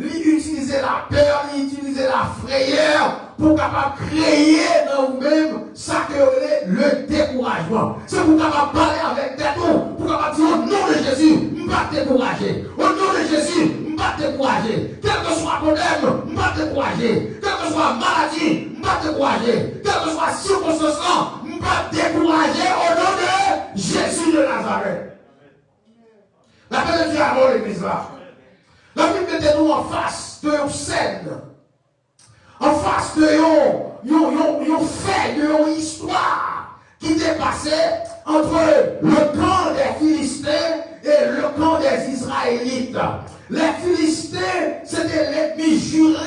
Li itilize lapè, li itilize lafreyè pou kapab kreye nan ou menm sa ke yo rele le dekourajman. Se pou w kapab pale avèk tèt ou, pou w kapab di, "O non de Jezi, m p ap dekouraje. O non de Jezi, m p ap dekouraje. Kèlkeswa pwoblèm, m p ap dekouraje. Kèlkeswa maladi, m p ap dekouraje. Kèlkeswa sikonstans lan, m p ap dekouraje o non de Jezi de Nazarèt." Lapè de Dye avè w, legliz la. N ap vin mete nou anfas de yon sèn, anfas de yon, yon, yon, yon fè, de yon istwa ki te pase entre le camp des Philistins et le camp des Israélites. Les Philistins, se te lènmi jire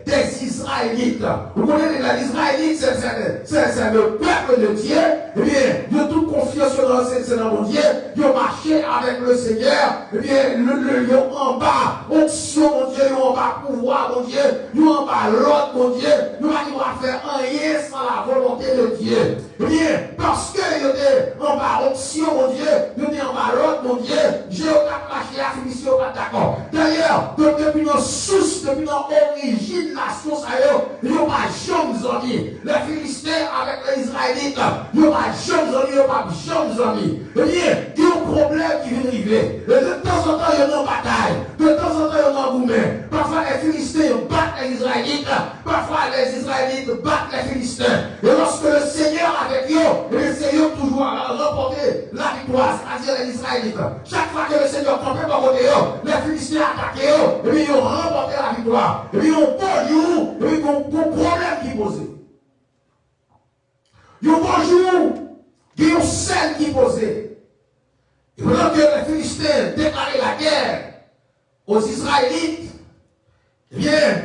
des Israélites. Ou konnen, les Israélites, c'est, c'est, c'est, c'est le peuple de Dieu. Ebyen, yo tout konfyans yo nan, se, se nan Bondye. Yo mache avèk le Senyè. Ebyen, le, le, yo anba onksyon Bondye, yo anba pouvwa Bondye, yo anba lòd Bondye. Yo pa gen dwa fè anyen san la volonte de Dye. Ebyen, paske yo te anba onksyon Bondye, yo te anba lòd Bondye, jan yo t ap mache a, Filistin yo pa t dakò. Dayè, de-, depi nan sous, depi nan orijin nasyon sa yo, yo pa janm zanmi. Lè Filisten avèk lè Izrayelit, yo pa janm zanmi, yo p ap janm zanmi. Ebyen, gen yon pwoblèm ki vin rive. E de tanzantan, yo nan batay. De tanzantan, yo nan goumen. Pafwa, lè Filisten yo bat lè Izrayelit, pafwa, lè Izrayelit bat lè Filisten. E lòske le Senyè avèk yo, ebyen, se yo k toujou ranpòte laviktwa, sètadi lè Izrayelit. Chak fwa ke le Senyè kanpe bò kote yo, lè Filisten atake yo, ebyen, yo ranpòte laviktwa. Ebyen, yon bon jou, ebyen, gon, gon pwoblèm ki poze. Yon bon jou, gen yon sèn ki poze. E pandan ke lè Filisten deklare lagè aux Israélites, ebyen,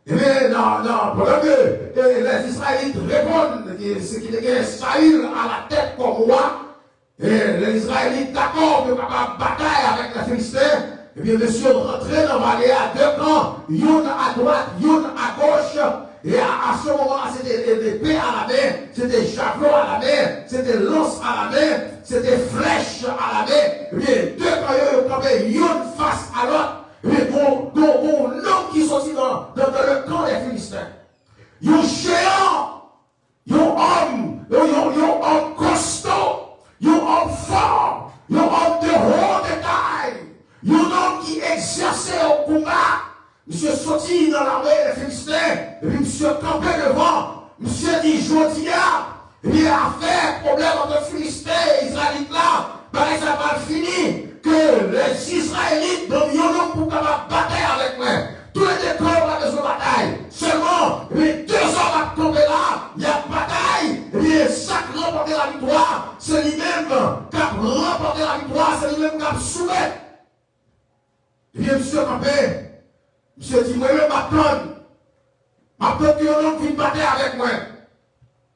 ebyen, nan, nan, pandan ke, e, lè Izrayelit reponn, e, se ki te gen Sayil alatèt kòm wa, e, lè Izrayelit dakò pou yo kapab batay avèk lè Filisten, ebyen, mesye yo rantre nan vale a, de kan, youn adwat, youn agoch, e a, a se moman la, se te e, lepe a la men, se te javlo a la men, se te lans a la men, se te flèch a la men. Ebyen, de kan yo, yo kanpe youn fas a lòt. Ebyen, gon, gon, gon nonm ki soti nan, nan, nan le kan dè Filisten. Yon jeyan, yon òm, yon, yon, yon òm kosto, yon òm fò, yon òm de haute taille, yon nonm ki egzèse yon konba. Misye soti nan lame dè Filisten, epi misye kanpe devan. Misye di, "Jodi a, ebyen, afè pwoblèm ant Filisten e Izrayelit la, bagay sa pral fini, ke lè Izrayelit ban m yon nonm pou kapab batay avèk mwen. Toulède kan yo pa bezwen batay. Sèlman, ebyen, de zòm ap kanpe la, y ap batay. Ebyen, sa k ranpòte laviktwa, se li menm k ap ranpòte laviktwa, se li menm k ap soumèt." Ebyen, misye kanpe. Misye di, "Mwen menm, m ap tann. M ap tann ke yon nonm vin batay avèk mwen."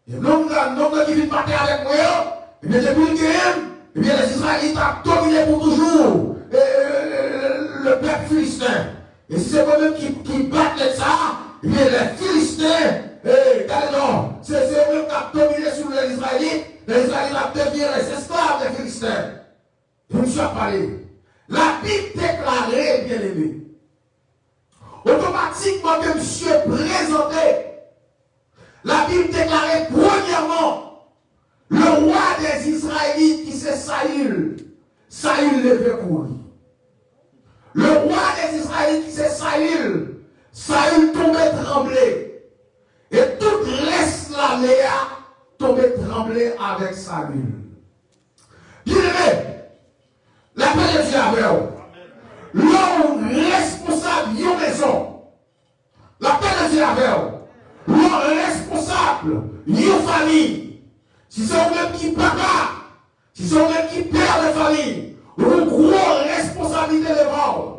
E nonm nan, nonm nan ki vin batay avèk mwen an, ebyen, depi l genyen m, ebyen, Lèzizrayelit ap domine pou toujou, e, e, e, e, le pèp filisten. E si se mwen menm ki, ki bat nèg sa a, ebyen, lè Filisten, e, gade non, se, se yo menm k ap domine sou Lèzizrayelit, Lèzizrayelit ap devyen lèzesklav dè Filisten. Pou misye ap pale. Labib deklare, byeneme, otomatikman ke misye prezante, Labib deklare, premyèman, le roi des Israélites, ki se Sayil, Sayil leve kouri. Le roi des Israélites, ki se Sayil, Sayil tonbe tranble. E tout rès lame a tonbe tranble avèk Sayil. Byeneme, lapè de Dye avè w. Lè w responsab yon mezon, lapè de Dye avè w. Lè w responsab yon fanmi, si se ou menm ki papa, si se ou menm ki pè de fanmi, ou gen gwo responsablite devan w.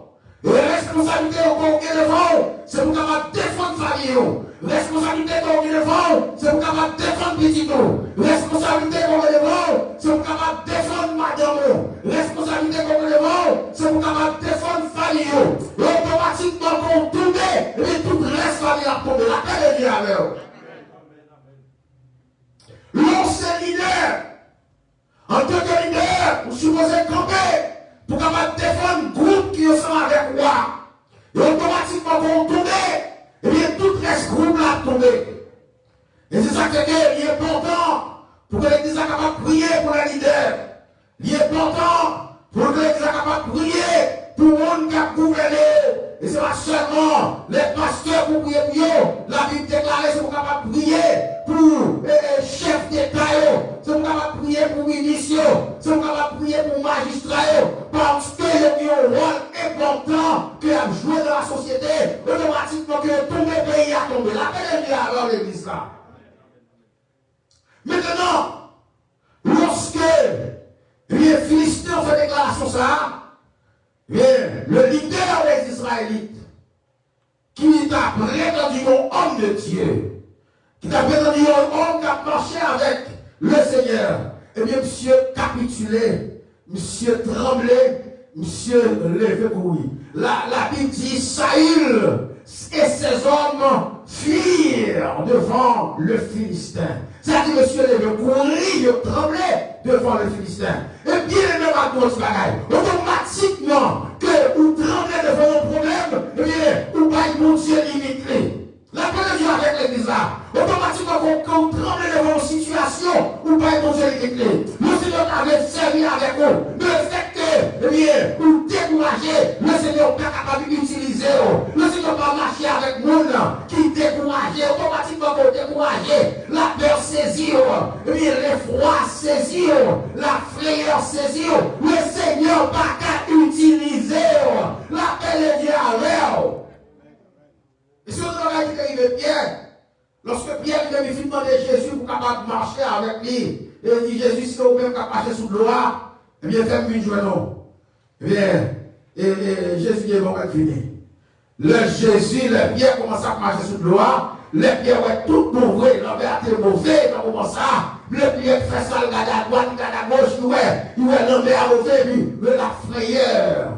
E responsablite yo ke w gen devan w, se pou w kapab defann fanmi w. Responsablite ke w gen devan w, se pou w kapab defann pitit ou. Responsablite ke w gen devan w, se pou w kapab defann madanm ou. Responsablite ke w gen devan w, se pou w kapab defann fanmi w. E otomatikman, ke w tonbe, epi tout rès fanmi w ap tonbe. Lapè de Dye avè w. Lè w se lidè, antanke lidè, ou sipoze kanpe pou kapab defann gwoup ki ansanm avèk ou a. E otomatikman, ke w tonbe, ebyen, tout rès gwoup la ap tonbe. E se sa k fè ke li enpòtan pou ke legliz la kapab priye pou lè lidè. Li enpòtan pou legliz la kapab priye pou moun k ap gouvène yo. E se pa sèlman lè pastè pou priye pou yo. Labib deklare se pou kapab priye pou, e, e, chèf deta yo. Se pou kapab priye pou minis yo. Se pou kapab priye pou majistra yo. Paske yo gen yon wòl enpòtan ke y ap jwe nan lasosyete. Otomatikman ke yo tonbe, peyi a tonbe. Lapè de Dye avè w, legliz la. Mentnan, lòske, ebyen, Filisten fè deklarasyon sa a, ebyen, le leader des Israélites, ki ta prétendu yon homme de Dieu, ki ta prétendu yon homme k ap mache avèk le Senyè, ebyen, misye kapitile. Misye tranble, misye leve kouri. La, Labib di, Saül et ses hommes fuirent devant le Philistin. Sa di, mesye leve kouri, yo tranble devan le Filisten. E byeneme, m ap di w yon ti bagay. Otomatikman, ke ou tranble devan yon pwoblèm, ebyen, ou bay Bondye limit li. Lapè de Dye avèk legliz la. Otomatikman, ke w, ke w tranble devan yon sitiyasyon, ou bay Bondye limit li. Lesenyè ta vle sèvi avèk ou. Men lefètke, ebyen, ou dekouraje, Lesenyè pa kapab itilize w. Lesenyè pa mache avèk moun ki dekouraje. Otomatikman, ke w dekouraje, lapè sezi w. Ebyen, lefwa sezi w. Lafreyè sezi w. Lesenyè pa ka itilize w. Lapè de Dye avè w. E se yon bagay ki te rive Pyè. Lòske Pyè li menm li fin mande Jezi pou kapab mache avèk li, e li di, Jezi, si se ou menm k ap mache sou dlo a, ebyen, fè m vin jwenn ou. Ebyen, e, e, Jezi di, bon, mwen vini. Lè Jezi, lè Pyè kòmanse ap mache sou dlo a, lè Pyè wè tout bon vre, lanmè a te move nan moman sa a, lè Pyè fè sa, l gade adwat, li gade agoch, li wè, li wè lanmè a move, epi lafreyè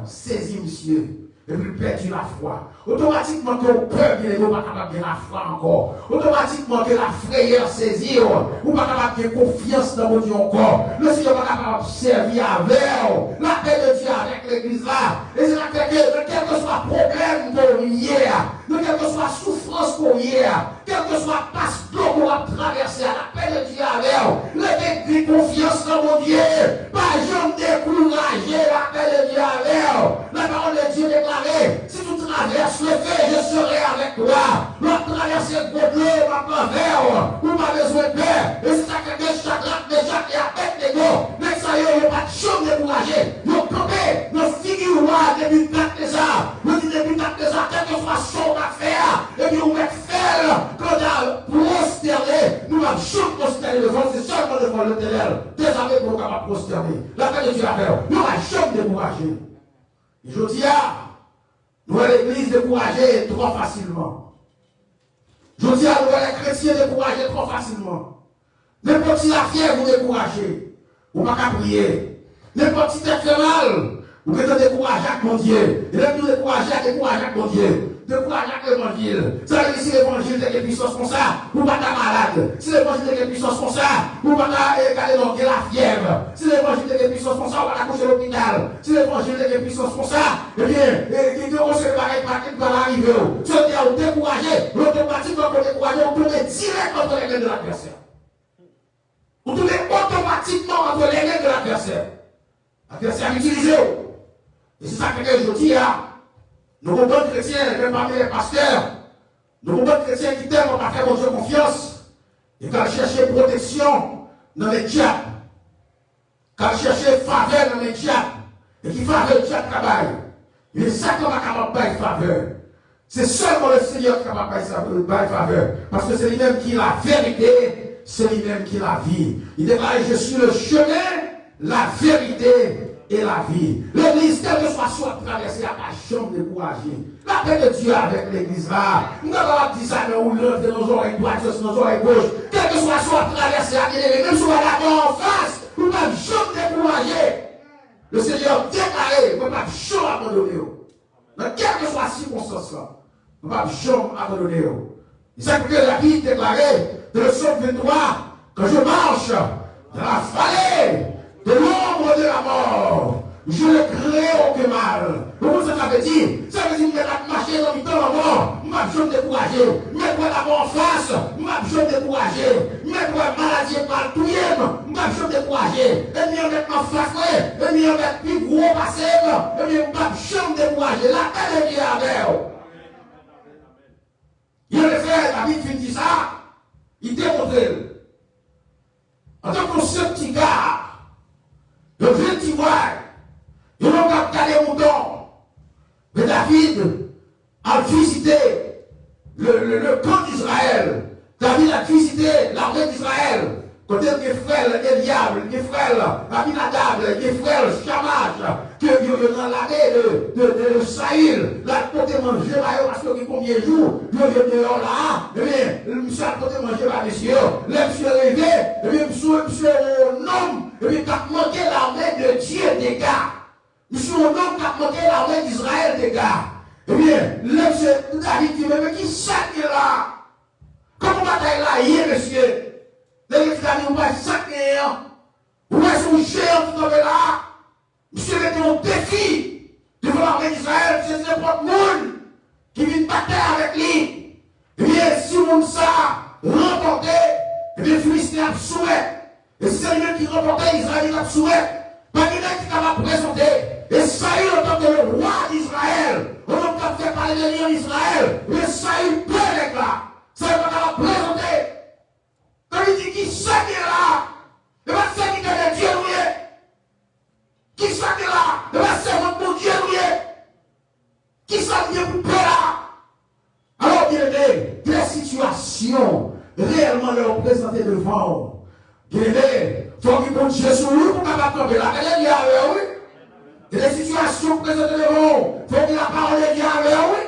sezi misye. Epi l pèdi lafwa. Otomatikman ke w pè, byeneme, ou pa kapab gen lafwa ankò. Otomatikman ke lafreyè sezi w, ou pa kapab gen konfyans nan Bondye ankò. Lesenyè pa kapab sèvi avè w. Lapè de Dye avèk legliz la. E se sa k fè ke nan kèlkeswa pwoblèm ke w ye a, nan kèlkeswa soufrans ke w ye a, kèlkeswa pas dlo ke w ap travèse a, lapè de Dye avè w. Leve, gen konfyans nan Bondye. Pa janm dekouraje, lapè de Dye avè w. La parole de Dieu déclare, si tu traverses le feu, je serai avec toi. Lè w ap travèse gwo dlo, m ap avè w. Ou pa bezwen pè. E se sa k fè ke Chadrak, Mechak e Abèdnego, nèg sa yo, yo pa t janm dekouraje. Yo kanpe nan figi wa Nebikadneza. Yo di Nebikadneza, kèlkeswa sa w ap fè a, ebyen, ou mèt fè l, kanta pwostène, nou p ap janm pwostène devan l, se sèlman devan Letènèl dèzame ke nou kapab pwostène. Lapè de Dye avè w. Yo pa janm dekouraje. Jodi a, nou wè legliz dekouraje twò fasilman. Jodi a, nou wè lè kretyen dekouraje twò fasilman. Nenpòt ti lafyèv ou dekouraje, ou pa ka priye. Nenpòt ti tèt fè mal, ou gentan dekouraje ak Bondye. E lè m di dekouraje a, dekouraje ak Bondye. Dekouraje ak levanjil. Sa vle di si levanjil te gen pwisans konsa, ou pa ta malad. Si levanjil te gen pwisans konsa, ou pa ta eh, gade non, gen lafyèv. Si levanjil te gen pwisans konsa, ou pa ta kouche lopital. Si levanjil te gen pwisans konsa, ebyen, eh, gen yon seri bagay pa ki pral rive w. Sa vle di ou dekouraje, men otomatikman ke w dekouraje, ou tonbe dirèk antre men de ladvèsè. Ou tonbe otomatikman antre men de ladvèsè. Advèsè a itilize w. E se sa k fè ke jodi a, nou gen yon bann kretyen, menm pami lè pastè, nou gen yon bann kretyen ki tèlman pa fè Bondye konfyans, yo k al chèche pwoteksyon nan men dyab, k al chèche favè nan men dyab, e ki favè dyab ka bay. Men Satan pa kapab bay favè. Se sèlman Lesenyè ki kapab bay sa, bay favè. Paske se li menm ki laverite, se li menm ki lavi. Li deklare, je suis le chemin, la vérité et la vie. Legliz, kèlkeswa sa w ap travèse a, pa janm dekouraje. Lapè de Dye avèk legliz la. M kapab ap di sa, men ou rantre nan zòrèy dwat, soti nan zòrèy goch. Kèlkeswa sa w ap travèse a, byeneme, menm si w pa dakò anfas, ou p ap janm dekouraje. Lesenyè deklare, mwen p ap janm abandone w. Nan kèlkeswa sikonstans lan, nou p ap janm abandone yo. E sa k fè David deklare dans le psaume vingt-trois, quand je marche dans la vallée de l'ombre de la mort, je ne crains aucun mal. Ou konn sa sa vle di? Sa vle di m mèt ap mache nan mitan lanmò, m p ap janm dekouraje. M mèt wè lanmò anfas, m p ap janm dekouraje. M mèt wè maladi pral touye m, m p ap janm dekouraje. Ènmi an mèt anfas mwen, ènmi an mèt pi gwo pase m, ebyen m p ap janm dekouraje. Lapè de Dye avè w. Anefè, David fin di sa, li demontre l. Antanke yon senp ti ga, yon vil ti vway, yon nonm k ap gade mouton, men David al vizite le, le, le kan Izrayèl. David al vizite lame Izrayèl. Kote l gen frè l Elyab, l gen frè l Abinadab, l gen frè l Chamaj, ke yo, yo nan lame de, de, de, de Sayil. L al pote manje ba yo, paske yo gen konbyen jou yo, yo deyò la a. Ebyen, misye al pote manje ba mesye yo. Lè misye rive, ebyen, misye, misye wè yon nonm, ebyen, k ap manke lame de Dye dega. Misye yon nonm k ap manke lame Izrayèl dega. Ebyen, lè misye, David di, men, men ki sa k gen la a? Kòman batay la ye, mesye? Lè yo di David, ou wè sa k genyen an? Ou wè se yon jeyan ki kanpe la a? Misye mete yon defi devan lame Izrayèl, misye di nenpòt moun ki vin batay avèk li, ebyen, si moun sa a ranpòte, ebyen, Filisten ap soumèt. E si se li menm ki ranpòte, Izrayèl ap soumèt. Pa gen nèg ki kapab prezante. E Sayil, antanke le wa Izrayèl, yon nonm k ap fè pale de li an Izrayèl, ebyen, Sayil pè nèg la. Sayil pa kapab prezante. David di, ki sa k gen la a? E pa sèvitè de Dye nou ye? Ki sa k gen la a? E pa sèvant Bondye nou ye? Ki sa n gen pou pè la a? Alò, byeneme, gen de sitiyasyon, reyèlman, lè yo prezante devan w, byeneme, fò w gen Bondye sou ou pou w kapab kanpe. Lapè de Dye avè w, wi. Gen de sitiyasyon k prezante devan w, fò w gen lapawòl de Dye avè w, wi.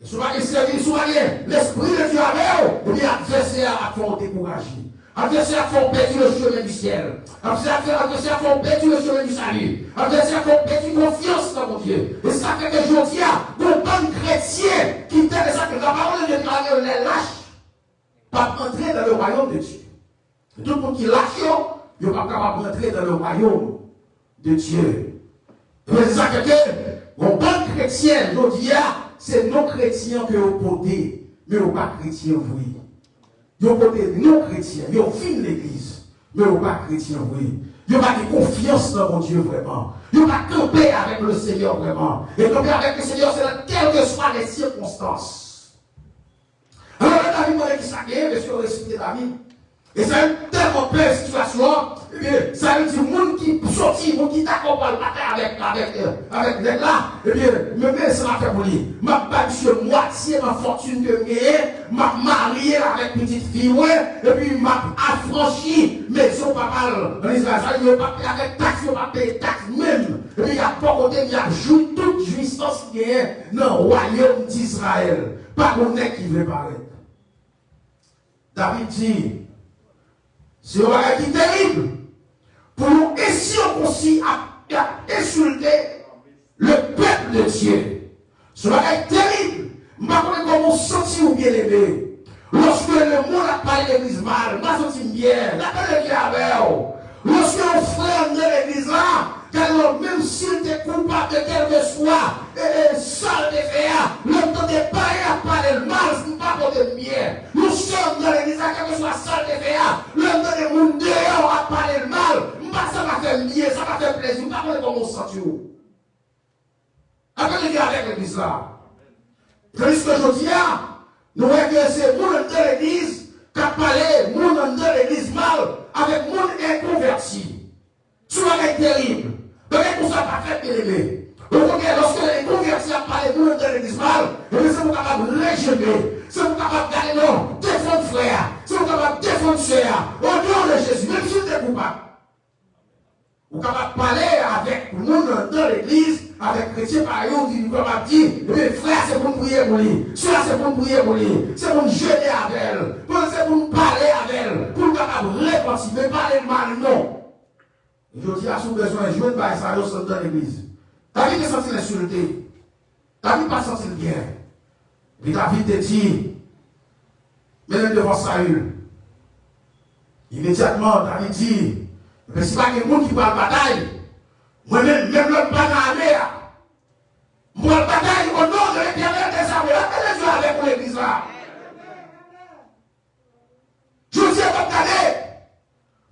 Si w pa gen sèvi, si w pa gen Lespri de Dye avè w, ebyen, advèsè a ap fè w dekouraje. Advèsè a ap fè w pèdi le chemen du ciel. Advèsè a ap fè, advèsè a ap fè w pèdi le chemen du salut. Advèsè a ap fè w pèdi konfyans nan Bondye. E sa fè ke jodi a, gon bann kretyen ki tèlman sa ke lapawòl de Dye deklare, les lâches p ap antre dans le royaume de Dieu. Tout moun ki lach yo, yo p ap kapab rantre dans le royaume de Dieu. Ebyen, se sa k fè ke yon bann kretyen jodi a, se non kretyen ke yo pote, men yo pa kretyen vre. Yo pote non kretyen, yo vin legliz, men yo pa kretyen vre. Yo pa gen konfyans nan Bondye vrèman. Yo pa kanpe avèk Lesenyè vrèman. E kanpe avèk Lesenyè, se nan kèlkeswa lè sikonstans. Alò, lè David mande ki sa k genyen, mesye yo resite David. E Sayil tèlman pè sitiyasyon an, ebyen, Sayil di moun ki soti, moun ki dakò pral batay avèk, avèk, euh, avèk nèg la, ebyen, men, men sa m ap fè pou li. M ap bay misye mwatye nan fòtin ke m genyen, m ap marye l avèk pitit fi mwen, epi m ap afranchi mezon papa l ann Izrayèl. Sa vle di yo p ap peye avèk taks, yo p ap peye taks menm. Epi y ap bò kote m, y ap jwi tout jwisans ki genyen nan wayòm Dizrayèl. Pa gon nèg ki vle parèt. David di, Se yon bagay ki terib pou yon ensirkonsi ap, ap ensilte le pèp de Dye. Se yon bagay terib. M pa konnen kòman w santi w, byeneme. Lòske lemonn ap pale legliz mal, m pa santi m byen. Lapè de Dye avè w. Lòske yon frè anndan legliz la, gade lòt, menm si l te koupab de kèlkeswa, e, e, sa l te fè a, lè m tande pare ap pale l mal, m pa pote m byen. Yon sè anndan legliz la, kèlkeswa sa l te fè a, lè m tande moun deyò ap pale l mal, m pa, sa pa fè m byen, sa pa fè m plezi, m pa konnen kòman w santi w. Apre, Bondye avèk legliz la. Tandiske jodi a, nou wè ke se moun anndan legliz k ap pale moun anndan legliz mal avèk moun enkonvèti. Se yon bagay terib. Bagay konsa pa fèt, byeneme. Okontrè, lòske enkonvèti ap pale moun anndan legliz mal, ebyen, se pou w kapab rejene. Se pou w kapab gade non, defann frè a. Se pou w kapab defann sè a. O non de Jezi, menm si l te koupab. Ou kapab pale avèk moun anndan legliz, avèk kretyen parèy ou, ki kapab di, ebyen, frè a se pou n priye pou li, sè a se pou n priye pou li, se pou n jene avè l, pou se pou n pale avè l, pou l kapab repanti, men pale l mal non. Jodi a, si w bezwen jwenn bagay sa yo, se anndan legliz. David te santi l ensilte. David pa t santi l byen. Epi David te di, mennen l devan Sayil. Imedyatman, David di, ebyen, si pa gen moun ki pral batay, mwen menm, menm lè m pa nan ame a, m pral batay o non de Letènèl dèzame. Lapè de Dye avèk ou, legliz la. Jodi a, m ap gade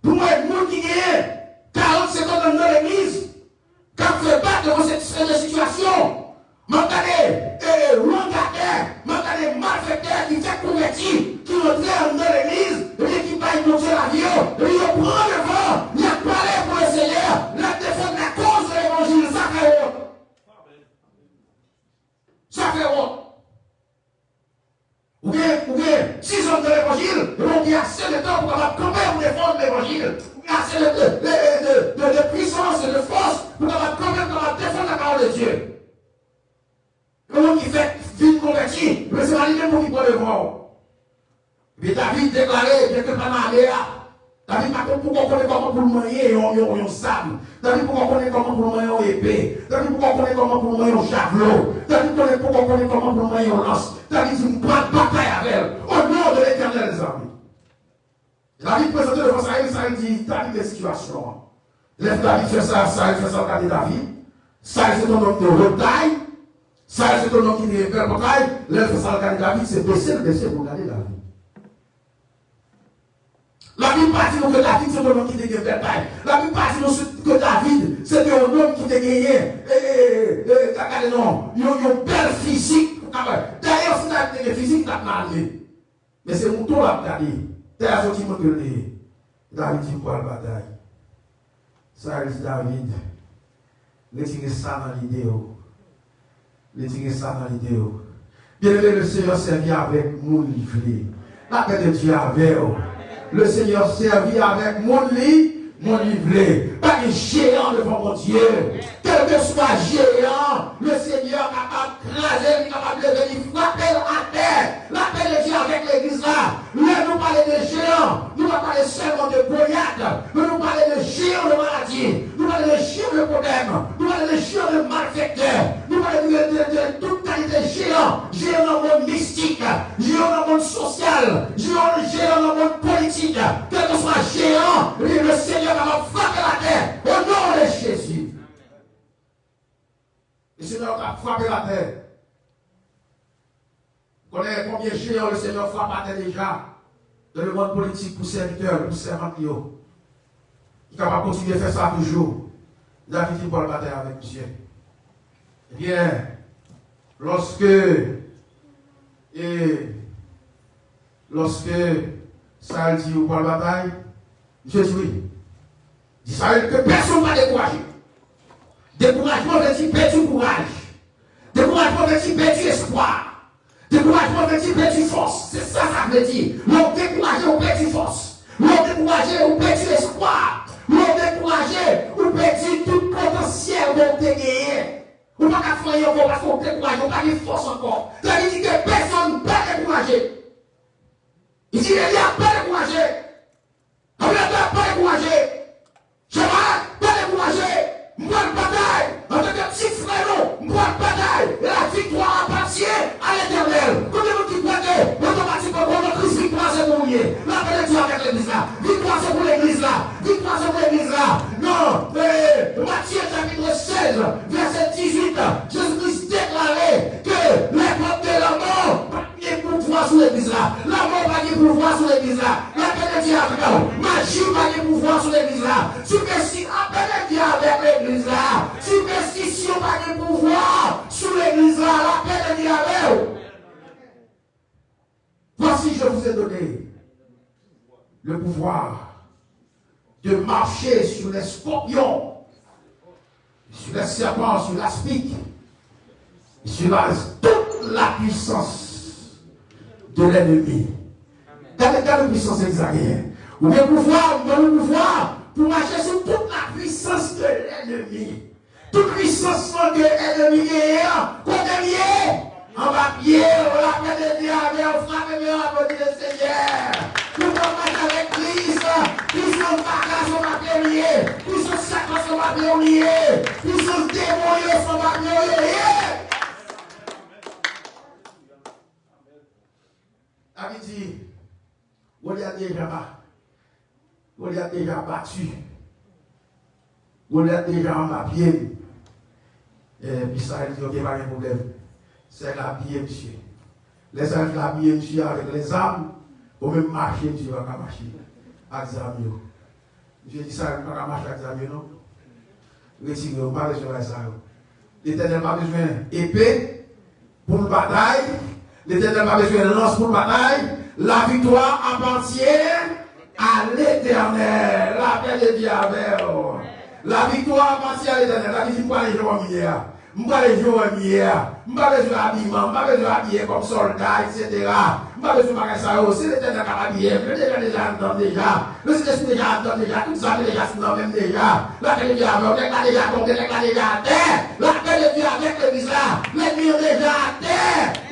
pou m wè moun ki genyen karant, senkant anndan legliz, k ap fè bak devan se, se, se sitiyasyon. M ap gade, e, e, wangadè, m ap gade malfektè ki fèk konvèti, ki rantre anndan legliz, ebyen, ki bay Bondye lavi yo, ebyen, yo pran devan, y ap pale pou Lesenyè, y ap defann la cause de l'évangile. Sa fè wont. Sa fè wont. Ou gen, ou gen dizan de levanjil, epi ou gen ase de tan pou kapab kanpe pou defann levanjil. Ou gen ase de, de, de, de, de, de pwisans e de fòs pou kapab kanpe, pou kapab defann la parole de Dieu. Yon moun ki fèk vin konvèti, men se pa li menm pou ki pran devan w. Epi David deklare, byenke l pa nan ame a, David pa poko konnen kòman pou l manyen yon, yon, yon zam. David poko konnen kòman pou l manyen yon epe. David poko konnen kòman pou l manyen yon javlo. David konnen, poko konnen kòman pou l manyen yon lans. David di, m pral batay avè l. O non de Letènèl dèzame. David prezante devan Sayil, Sayil di, David, men sitiyasyon an. Lè David fè sa, Sayil fè sa l gade David. Sayil se t yon nonm de wot tay. Sayil se t yon nonm ki te gen bèl pòtay. Lè l fè sa l gade David, se bese l bese pou l gade David. Labib pa di nou ke David se te yon nonm ki te gen bèl tay. Labib pa di nou se, ke David se te yon nonm ki te genyen, e, e, e, e, ka gade non, yon, yon bèl fizik. Dayè, si David te gen fizik, li t ap nan ame. Men se mouton l ap gade. Dayè, se yon timoun ke l te ye. David di, m pral batay. Sayil di David, retire sa nan lide w. Retire sa nan lide w. Byeneme, Lesenyè sèvi avèk moun li vle. Lapè de Dye avè w. Lesenyè sèvi avèk moun li, moun li vle. Pa gen jeyan devan Bondye. Kèlkeswa jeyan, Lesenyè kapab kraze l, li kapab leve, li frape l atè. Lapè de Dye avèk legliz la. Lè nou pale de jeyan, nou pa pale sèlman de Golyat, men nou pale de jeyan de maladi, nou pale de jeyan de pwoblèm, nou pale de jeyan de malfektè, nou pale de, de, de tout kalite jeyan, jeyan nan mond mistik, jeyan nan mond sosyal, jeyan, jeyan nan mond politik, kèlkeswa jeyan, li, Lesenyè kapab frape l atè, o non de Jezi. Lesenyè ka frape l atè. Konnen konbyen jeyan Lesenyè frape atè deja nan lemonn politik pou sèvitè l, pou sèvant li yo. Li kapab kontinye fè sa toujou. David di, m pral batay avèk misye. Ebyen, lòske, e, lòske Sayil di, ou pral batay, misye di wi. Di Sayil ke pèsonn pa dekouraje. Dekourajman vle di pèdi kouraj. Dekourajman vle di pèdi espwa. Dekourajman vle di pèdi fòs. Se sa sa vle di. Lè w dekouraje, ou pèdi fòs. Lè w dekouraje, ou pèdi espwa. Lè w dekouraje, ou pèdi tout potansyèl ke w te genyen. Ou pa ka fè anyen ankò paske w dekouraje, ou pa gen fòs ankò. Sa vle di ke pèsonn pa dekouraje. Li di, Elya pa dekouraje. Abinadab, pa dekouraje. Shadrach, pa dekouraje. M pral batay. Antanke ti frè nou, m pral batay. La victoire appartient à l'Éternel. Konbyen moun ki kwè ke otomatikman, konnen Kris, viktwa se pou ou li ye? Lapè de Dye avèk legliz la. Viktwa se pou legliz la. Viktwa se pou legliz la. Nan, eh, Matye chapit sèz, vèsè dizuit, Jezi Kris deklare ke lèpòt de lanmò pa gen pouvwa sou legliz la. Lanmò pa gen pouvwa sou legliz la. Lapè de Dye avèk ou. Maji pa gen pouvwa sou legliz la. Sipèsti-, lapè de Dye avèk legliz la. Sipèstisyon pa gen pouvwa sou legliz la. Lapè de Dye avè w. Voici, je vous ai donné le pouvoir de marcher sur les scorpions, sur les serpents, sur l'aspic, sur la, toute la puissance de l'ennemi. Gade, gade pwisans legliz la genyen. Ou gen pouvwa, ou gen pouvwa pou mache sou tout la puissance de l'ennemi. Tout pwisans lan ke ènmi genyen an, kote l ye? Anba pye w. Lapè de Dye avè w. Frape men w, aplodi le Senyè. Pou w mache avèk Kris, pwisans baka se anba pye w li ye. Pwisans sèpan se anba pye w li ye. Pwisans demon yo se anba pye w yo ye. David di, Golyat deja ba-, Golyat deja bati. Golyat deja anba pye m. E, Israyèl di, "Ok, pa gen pwoblèm." Sèl abiye misye. Lè sa yo fin abiye misye avèk lèzam, ou menm mache, misye pa ka mache ak zam yo. Misye di, "Sa yo pa ka mache ak zam yo, non." Retire yo, m pa bezwen bagay sa yo. Letènèl pa bezwen epe pou l batay. Letènèl pa bezwen lans pou l batay. La victoire appartient à l'Éternel. Lapè de Dye avè w. La victoire appartient à l'Éternel. David di, "M prale jan w ye a. M prale jan w ye a. M pa bezwen abiman. M pa bezwen abiye kòm sòlda, etsetera. M pa bezwen bagay sa yo. Se Letènèl k ap abiye m. Yo deja, deja anndan m deja." Mesye, deja anndan deja, tout zam yo deja sou nan men m deja. Lapè de Dye avè w, nèg la deja tonbe, nèg la deja atè. Lapè de Dye avèk legliz la, lènmi an deja atè.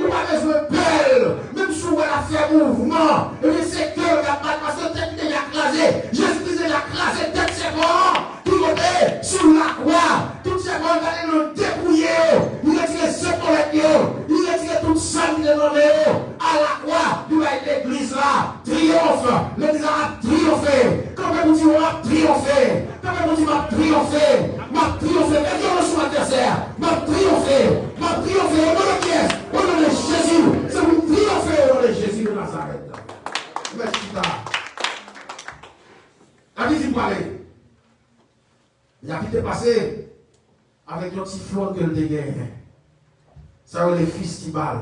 Ou pa bezwen pè l. Menm si w wè l ap fè mouvman, ebyen se kè l k ap bat, paske tèt li deja kraze. Jezi Kris deja kraze tèt sèpan an. Ki kote? Sou lakwa. Tout sèpan yo gade nan depouye yo. Li retire zepolèt yo. Li retire tout zam ki te nan men yo. A lakwa, li bay legliz la triyonf. Legliz la ap triyonfe. Kanpe pou di, "W ap triyonfe." Kanpe pou di, "M ap triyonfe. M ap triyonfe." Mete yon sou advèsè a. "M ap triyonfe. M ap triyonfe." O non de kiyès? O non de Jezi. Se pou m triyonfe o non de Jezi de Nazarèt. Mèt chita. David di, "M prale." David te pase avèk yon ti flonn ke l te genyen. Sa yo rele fistibal.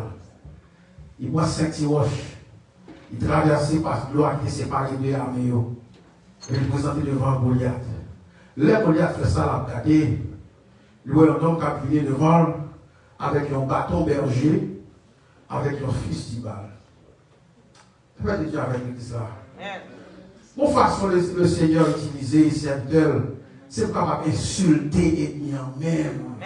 Li pran senk ti wòch. Li travèse pa dlo a ki te separe de ame yo. Epi li prezante devan Golyat. Lè Golyat fè sa, l ap gade, li wè yon nonm k ap vini devan l avèk yon baton bèje, avèk yon fistibal. Lapè de Dye avèk legliz la. Bon, fason le, le Senyè itilize sèvitè l, se pou kapab ensilte ènmi an menm.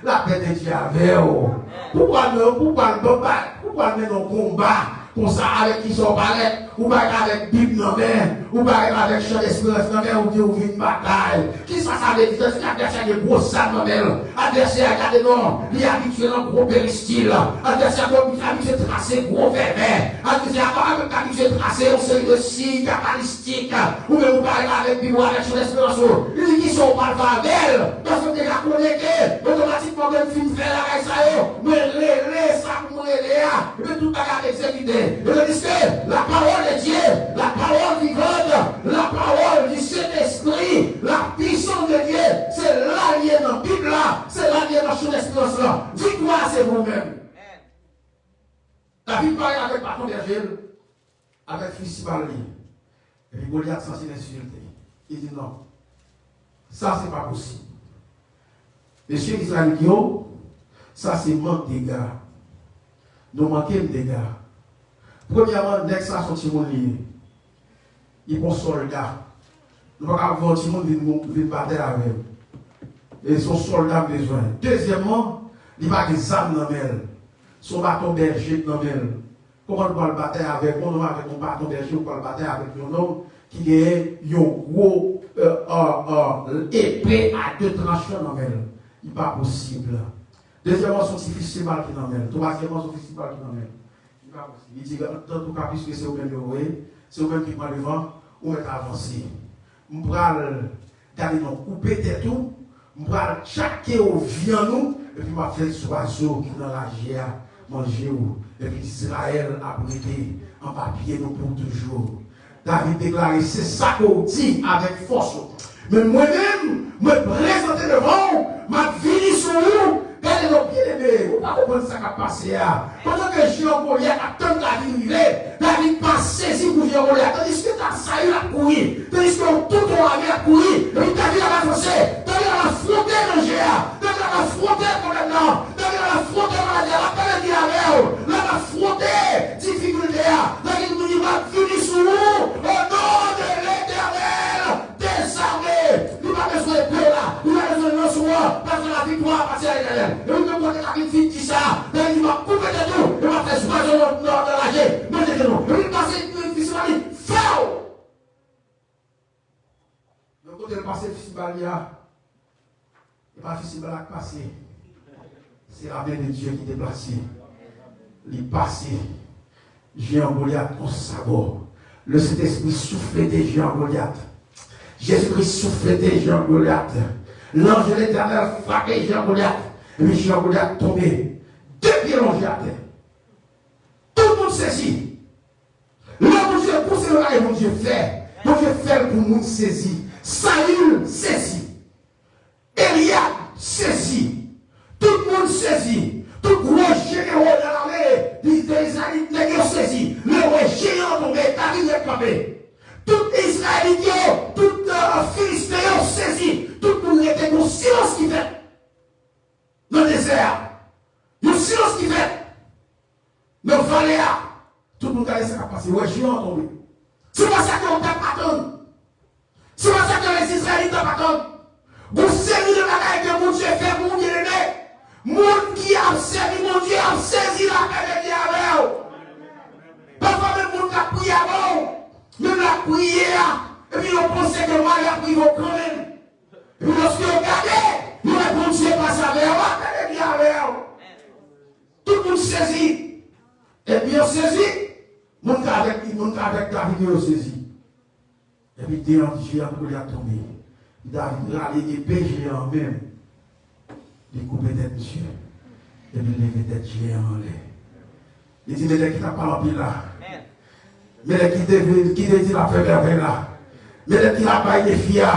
Lapè de Dye avè w. Pou pral nan, pou pral nan, pou pral nan yon konba konsa, avèk kisa w parèt? Ou parèt avèk Bib nan men, ou parèt avèk chan desperans nan men, ou di ou vin batay. Kisa sa vle di? Sa vle di advèsè a gen gwo zam nan men l. Advèsè a, gade non, li abitye nan gwo peristil. Advèsè a abitye trase gwo vèvè. Advèsè a pa menm abitye trase yon seri de siy kabalistik. Ou menm ou parèt avèk Bib ou, avèk chan desperans ou. Li di kisa ou pral fè avè l. Paske w deja konnen ke otomatikman ke m fin fè bagay sa yo, mwen rele sa pou m rele a. Epi tout bagay ap egzekite. Epi diske la parole de Dieu, la parole vivante, la parole du Saint-Esprit, la puissance de Dieu, se la l ye nan Bib la, se la l ye nan chan desperans la. Viktwa se pou ou menm. David parèt avèk baton bèje l, avèk fistibal li. Epi Golyat santi l ensilte. Li di, "Non, sa se pa posib. Mesye Izrayelit yo, sa se mank dega. Nou manke m dega." Premyèman, nèg sa se yon timoun li ye. Li pa yon sòlda. Nou pa ka voye yon timoun vin, vin batay avè m. E se yon sòlda m bezwen. Dezyèmman, li pa gen zam nan men l. Se yon baton bèje k nan men l. Kòman l pral batay avèk yon nonm avèk yon baton bèje, ou pral batay avèk yon nonm ki gen yon gwo, euh, euh, euh, epe a de tranchan nan men l. Li pa posib. Dezyèmman, se yon ti fistibal ki nan men l. Twazyèmman, se yon fistibal ki nan men l. Li pa posib. Li di, antouka, piske se ou menm yo voye, se ou menm ki pran devan, ou mèt avanse. M pral gade non koupe tèt ou, m pral tchake w vyann ou, epi m ap fè zwazo ki nan laje a manje w, epi Izrayèl ap rete anba pye nou pou toujou. David deklare, se sa ke w di avèk fòs ou. Men mwen menm, mwen prezante devan w, m ap vini sou ou. Gade non, byeneme, ou pa konprann sa k ap pase a. Pandan ke jeyan Golyat ap tann David rive, David pa sezi pou jeyan Golyat, tandiske Sayil ap kouri, tandiske yon touton ame ap kouri, epi David ap avanse, David ap afwonte danje a, David ap afwonte pwoblèm nan, David ap afwonte maladi a, l ap pale di avè w, l ap afwonte difikilte a, David di, m ap vini sou ou, o non de Letènèl. Dezame, li pa bezwen epe w la, li pa bezwen lans ou an, paske laviktwa apatyen a Letènèl. E ou menm kote David fin di sa, David di, m ap koupe tèt ou, e m ap fè zwazo nan, nan, nan laje manje tèt ou. Epi l pase fistibal li, faw! Men kote l pase fistibal li a, e pa fistibal la k pase. Se lamen de Dye ki deplase. Li pase. Jeyan Golyat konsa bò. Le Sentespri souflete jeyan Golyat. Jezikri souflete jeyan Golyat. Lanj de Letènèl frape jeyan Golyat. Epi jeyan Golyat tonbe. De pye lonje atè. Tout moun sezi. Lè Bondye pou se bagay Bondye fè, Bondye fè l pou moun sezi. Sayil sezi. Elyab sezi. Tout moun sezi. Tout gwo jenero nan lame de Izrayelit, nèg yo sezi. Lewe jeyan an tonbe, David ret kanpe. Tout Izrayelit yo, tout, euh, Filisten yo sezi. Tout moun rete, gon silans ki fèt nan dezè a. Yon silans ki fèt nan vale a. Tout moun gade sa k ap pase. Wè jeyan an tonbe. Se pa sa ke w t ap atann. Se pa sa ke Lezizrayèl t ap atann. Gon seri de bagay ke Bondye fè pou ou, byeneme. Moun ki ap sèvi Bondye ap sezi lapè de Dye avè w. Pafwa menm moun k ap priye avè w, menm l ap priye a, epi yo panse ke malè ap rive w kanmenm. Epi lòske yo gade, yo wè Bondye pase avè yo, lapè de Dye avè w. Tout moun sezi. Epi yo sezi, moun k avèk, moun k avèk David yo, yo sezi. Epi de an jeyan Golyat tonbe. David rale epe jeyan an menm. Li koupe tèt misye. Epi li leve tèt jeyan an anlè. Li di, men nèg ki t ap pale anpil la. Men nèg ki te vin, ki te di l ap fè mèvèy la. Men nèg ki ap bay defi a.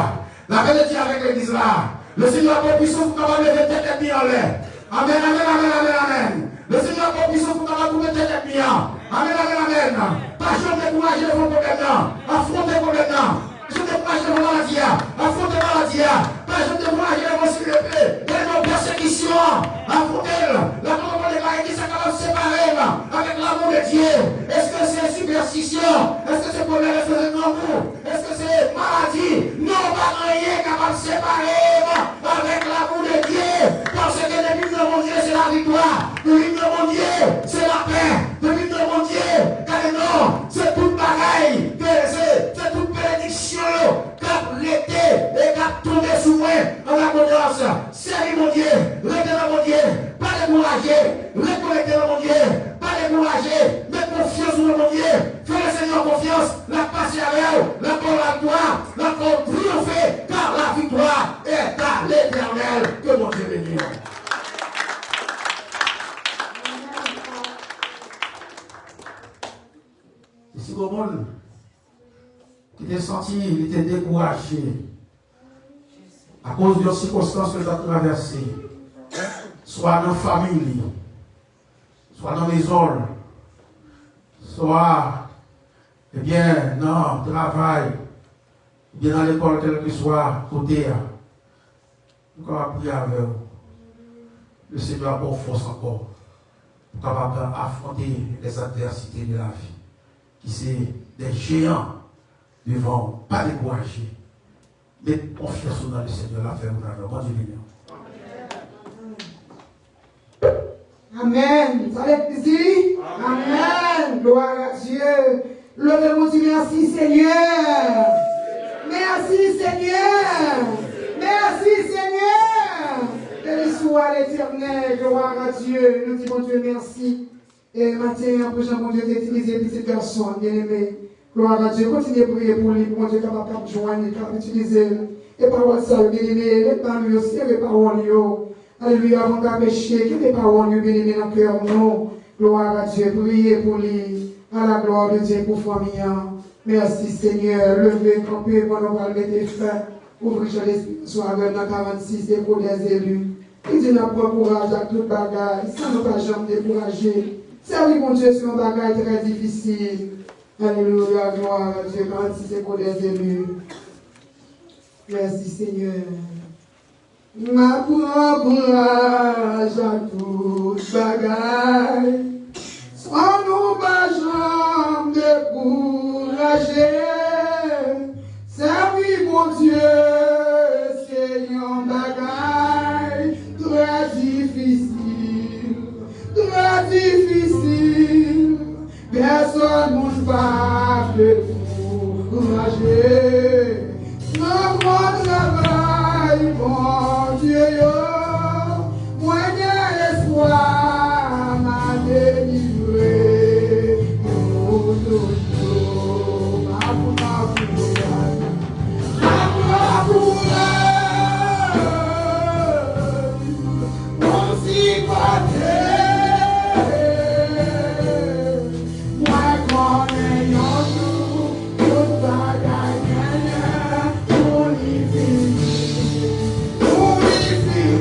Lapè de Dye avèk legliz la. Le Senyè ba w pisans pou w kapab leve tèt ènmi an anlè. Amèn, amèn, amèn, amèn, amèn. Le Senyè ba w pisans pou w kapab koupe tèt ènmi an. Amèn, amèn, amèn. Pa janm dekouraje devan pwoblèm nan. Afwonte pwoblèm nan. Pa janm dekouraje devan maladi a. Afwonte maladi a. Pa janm dekouraje devan sirete, devan pèsekisyon an. Afwonte l. Lapòt Pòl deklare, kisa k kapab separe m avèk lanmou de Dye? Èske se sipèstisyon? Èske se pwoblèm? Èske se grangou? Èske se maladi? Non, pa gen anyen kapab separe m avèk lanmou de Dye. Paske depi m nan Bondye, se laviktwa. Depi m nan Bondye, se lapè. Depi m nan Bondye, gade non, se tout bagay ke se, se tout benediksyon yo k ap rete e k ap tonbe sou mwen an abondans. Sèvi Bondye, rete nan Bondye, pa dekouraje, rekonekte nan Bondye, pa dekouraje, met konfyans ou nan Bondye, fè Lesenyè konfyans, l ap pase avè w, l ap ba w laviktwa, l ap fè w triyonfe, car la victoire est à l'Éternel. Ke Bondye beni w. Si gon moun ki te santi li te dekouraje akoz yon sikonstans ke l t ap travèse, swa nan fanmi li, swa nan mezon l, swa, ebyen, nan travay, ebyen, nan lekòl, kèlkeswa kote a. Nou kapab priye avè w. Lesenyè ap ba w fòs ankò pou w kapab afwonte lèzadvèsite de lavi, ki se de jeyan devan w. Pa dekouraje. Met konfyans ou nan Lesenyè, l ap fè wout avè w. Bondye beni w. Amèn. Sa legliz di? Amèn. Glwa a Dye. Leve pou di mèsi, Senyè. Mèsi, Senyè. Mèsi, Senyè. Beni sou a, Letènèl, glwa a Dye. Nou di Bondye mèsi. E maten an, pou jan Bondye te itilize pitit gason l, byeneme. Glwa a Dye. Kontinye priye pou li, pou Bondye kapab, kapab jwenn li, kapab itilize l. E pawòl sa yo, byeneme, ret ba nou yo, sere pawòl yo. Alelouya, avan n ta peche, kenbe pawòl yo, byeneme, nan kè nou. Glwa a Dye, priye pou li. A la glwa de Dye pou fanmi an. Mèsi, Senyè. Leve, kanpe, pandan w pral mete fen. Ouvri chan lespri w avè m nan karannsis, Eko dèzeli. Li di n ap pran kouraj ak tout bagay, san nou pa janm dekouraje. Sèvi Bondye se yon bagay trè difisil. Alelouya, glwa a Dye, karannsis, Eko dèzeli. Mèsi, Senyè. M ap pran kouraj ak tout bagay, san nou pa janm dekouraje. Sèvi Bondye se yon bagay trè difisil, trè difisil. Pèsonn moun pa dekouraje. Nan gran travay Bondye yo, mwen gen espwa m a delivre yo toujou. M ap pran kouraj. M ap pran kouraj. Mwen sipòte. Mwen konnen yon jou, tout bagay genyen pou li fini. Pou li fini.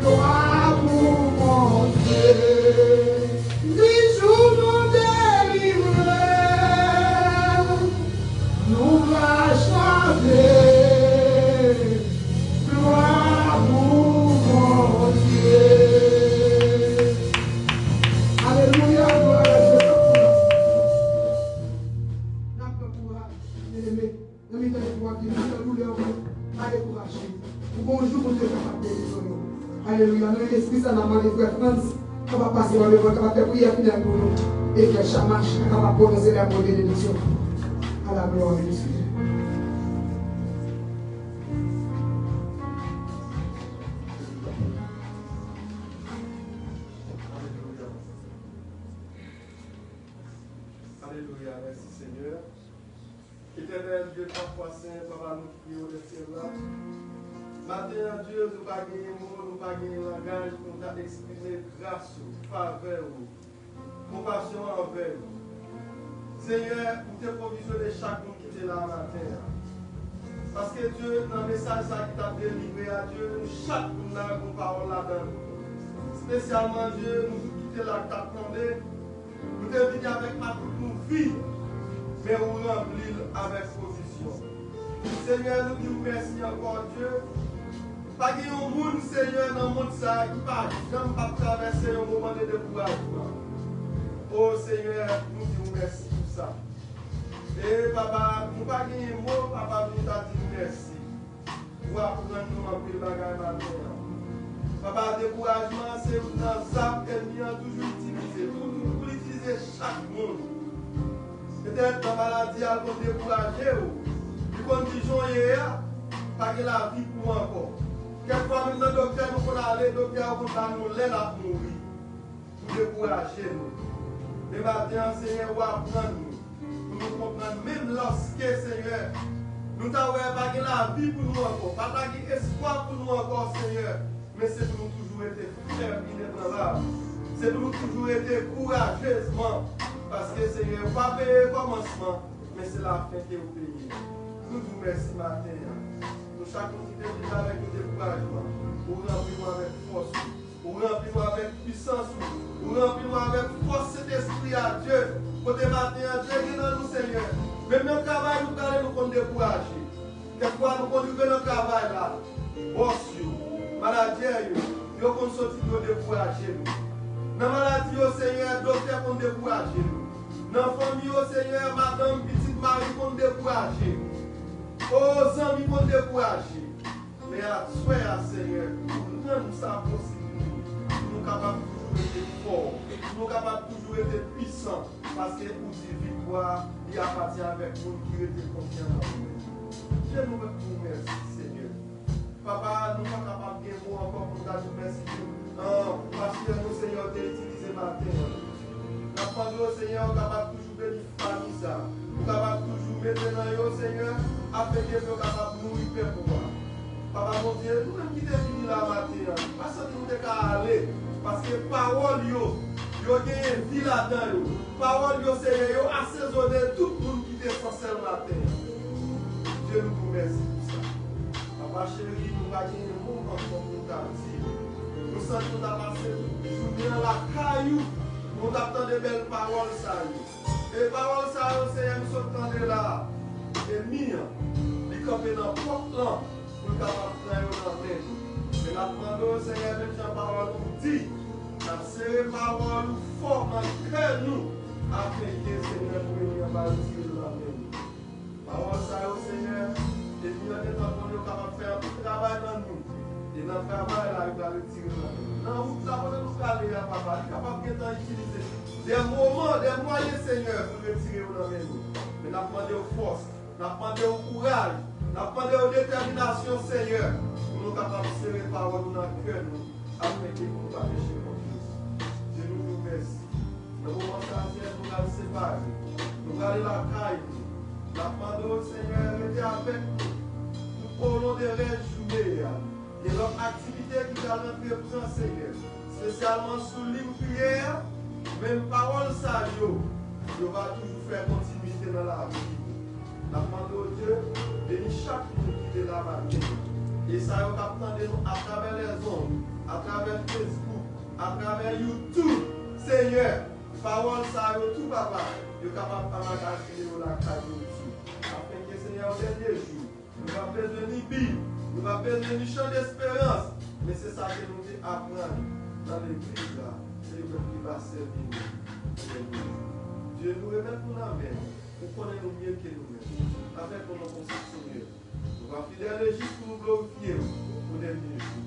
Glwa pou Bondye. Li jou nou delivre, nou va chante. Glwa pou Bondye. Alelouya, glwa a Dye. N ap pran kouraj, byeneme. Nan mitan epwèv, nan mitan doulè w yo, pa dekouraje. Ou gon jou Bondye kapab delivre w. Alelouya. Nan lespri sa, n ap mande frè Frantz, kapab pase nan devan, kapab fè priyè final pou nou. E frè Chamache, kapab pwononse lè mo benediksyon. A la glwa de Dye. Alelouya, mèsi Senyè. Etènèl Dye, twa fwa sen, Papa nou ki pi wo nan syèl la. Maten an, Dye, nou pa genyen mo, nou pa genyen langaj pou nou ta eksprime gras ou, favè ou, konpasyon anvè nou. Senyè, ou te pwovizyone chak moun ki te la maten an. Paske, Dye, nan mesaj sa ki t ap delivre a, Dye, nou chak moun la, gon pawòl ladan l. Espesyalman, Dye, nou tout ki te la, k t ap tande, nou te vini avèk makout nou vid, men ou ranpli l avèk pwovizyon. Senyè, nou di w mèsi ankò, Dye. Pa gen yon moun, Senyè, nan mond sa a ki pa janm p ap travèse yon moman de dekourajman. O Senyè, nou di w mèsi pou sa. E, Papa, nou pa genyen mo, Papa, pou nou ta di w mèsi. Ou aprann nou anpil bagay maten an. Papa, dekourajman an se youn nan zam ènmi an toujou itilize, toujou pou l itilize chak moun. Petèt nan maladi a, l konn dekouraje w. Li konn di jan w ye a, pa gen lavi pou w ankò. Kèk fwa menm nan doktè nou konn ale, doktè a konn ba nou lè l ap mouri. Pou dekouraje nou. Men maten an, Senyè, ou aprann nou, pou nou konprann, menm lòske, Senyè, nou ta wè pa gen lavi pou nou ankò, pa ta gen espwa pou nou ankò, Senyè, men se pou nou toujou rete fèm, inebranlab. Se pou nou toujou rete kourajezman, paske, Senyè, ou pa peye kòmansman, men se lafen ke ou peye. Nou di w mèsi maten an. Nou chak moun ki te vin avèk yon dekourajman, ou ranpli nou avèk fòs ou. Ou ranpli nou avèk pisans ou. Ou ranpli nou avèk fòs Sentespri a, Dye. Kote maten an, Dye gen nan nou, Senyè. Menm nan travay nou prale, nou konn dekouraje. Kèk fwa, nou konn rive nan travay la. Bòs yo, manadjè yo, yo konn soti pou yo dekouraje nou. Nan maladi yo, Senyè, doktè konn dekouraje nou. Nan fanmi yo, Senyè, madanm, pitit, mari konn dekouraje. O, zanmi konn dekouraje. Men aswè a, Senyè, ou rann sa posib pou nou, pou nou kapab toujou rete fò, pou nou kapab toujou rete pwisan, paske ou di viktwa a, li apatyen avèk moun ki rete konfyan nan ou menm. Dye, nou mèt di w mèsi, Senyè. Papa, nou pa kapab gen mo ankò pou nou ta di w mèsi pou, ah, pastè nou, Senyè, ou te itilize maten an. N ap mande w, Senyè, ou kapab toujou beni fanmi sa. Ou kapab toujou mete nan yo, Senyè, afenke pou yo kapab nouri pèp ou a. Papa Bondye, nou menm ki te vini la maten an, nou pa santi nou te ka ale, paske pawòl yo, yo genyen vi ladan yo. Pawòl yo, Senyè, yo asezone tout moun ki te san sèl maten an. Dye, nou di w mèsi pou sa. Papa cheri, nou pa genyen mo ankò pou nou ta di. Nou santi nou ta pase tout jounen an lakay ou, nou t ap tande bèl pawòl sa yo. E pawòl sa yo, Senyè, m sot tande la a, ènmi an, li kanpe nan pòt lan pou l kapab pran yo nan men nou. Men n ap mande w, Senyè, menm jan pawòl ou di, n ap sere pawòl ou fò nan kè nou, afenke, Senyè, pou ènmi an pa retire l nan men nou. Pawòl sa yo, Senyè, ènmi an gentan konnen yo kapab fè anpil travay nan nou. E nan travay la, yo pral retire nan nou. Nan wout la, kote nou prale a, Papa, li kapab gentan itilize de moman, de mwayen, Senyè, pou l retire yo nan men nou. Men n ap mande w fòs, n ap mande w kouraj, n ap mande w detèminasyon, Senyè, pou nou kapab sere pawòl ou nan kè nou. Gen lòt aktivite ki pral rantre pran, Senyè, espesyalman sou liy priyè a, men pawòl sa yo, yo va toujou fè kontinwite nan lavi nou. N ap mande w, Dye, beni chak moun ki te la maten. E sa yo k ap tande nou atravè lèzonn, atravè Facebook, atravè YouTube, Senyè, pawòl sa yo tou, papa, yo kapab anmagazine yo lakay yo tou. Afenke, Senyè, o dènye jou, nou p ap bezwen ni Bib, nou p ap bezwen ni chan desperans, men se sa ke nou te aprann nan legliz la, se yo menm ki va sèvi nou. Dye, nou remèt nou nan men w. Ou konnen nou mye ke nou menm. Avèk nou, nou konsa, Senyè, nou va fidèl e jis pou nou glorifye w o dènye jou.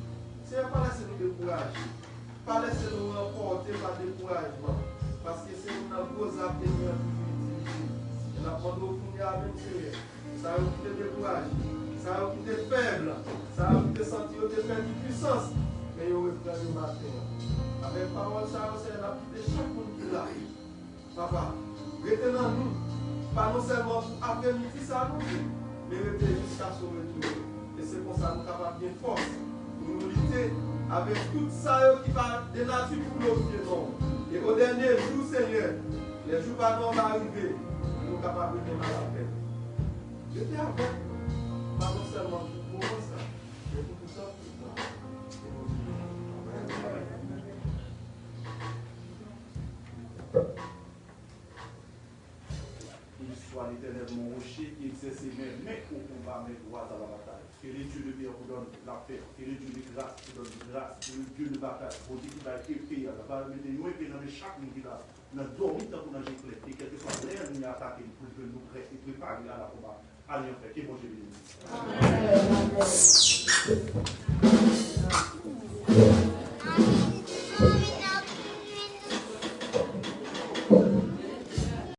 Senyè, pa lèse nou dekouraje. Pa lèse nou ranpòte pa dekourajman, paske se youn nan gwo zam ènmi an toujou itilize. E n ap mande w kounye a menm, Senyè, sa yo ki te dekouraje, sa yo ki te fèb, sa yo ki te santi yo te pèdi pwisans, men yo reprann yo maten an. Avèk pawòl sa yo, Senyè, n ap kite chak moun ki la. Papa, rete nan nou, pa non sèlman pou aprèmidi sa nou di, men rete jiskaske w retounen. E se konsa nou kapab gen fòs pou nou lite avèk tout sa yo ki pa de nati pou glorifye non w. E o dènye jou, Senyè, lè jou pa nou an va rive, pou nou kapab rete nan lapè. Rete avèk nou, pa non sèlman pou moman sa, men pou toutan, toutan. Amèn. Béni soit l'Éternel, mon rocher qui exerce mes mains au combat, mes doigts à la bataille. Que le Dieu de guerre vous donne la paix. Que le Dieu de grâce vous donne grâce. Que le Dieu de bataille, Bondye ki bay epe a, la va mete yon epe nan men chak moun ki la, nan dòmi tankou nan je klè. E kèlkeswa lè ènmi a atake nou, pou l jwenn nou prè e prepare à la combat. Alliance, que Dieu bénisse.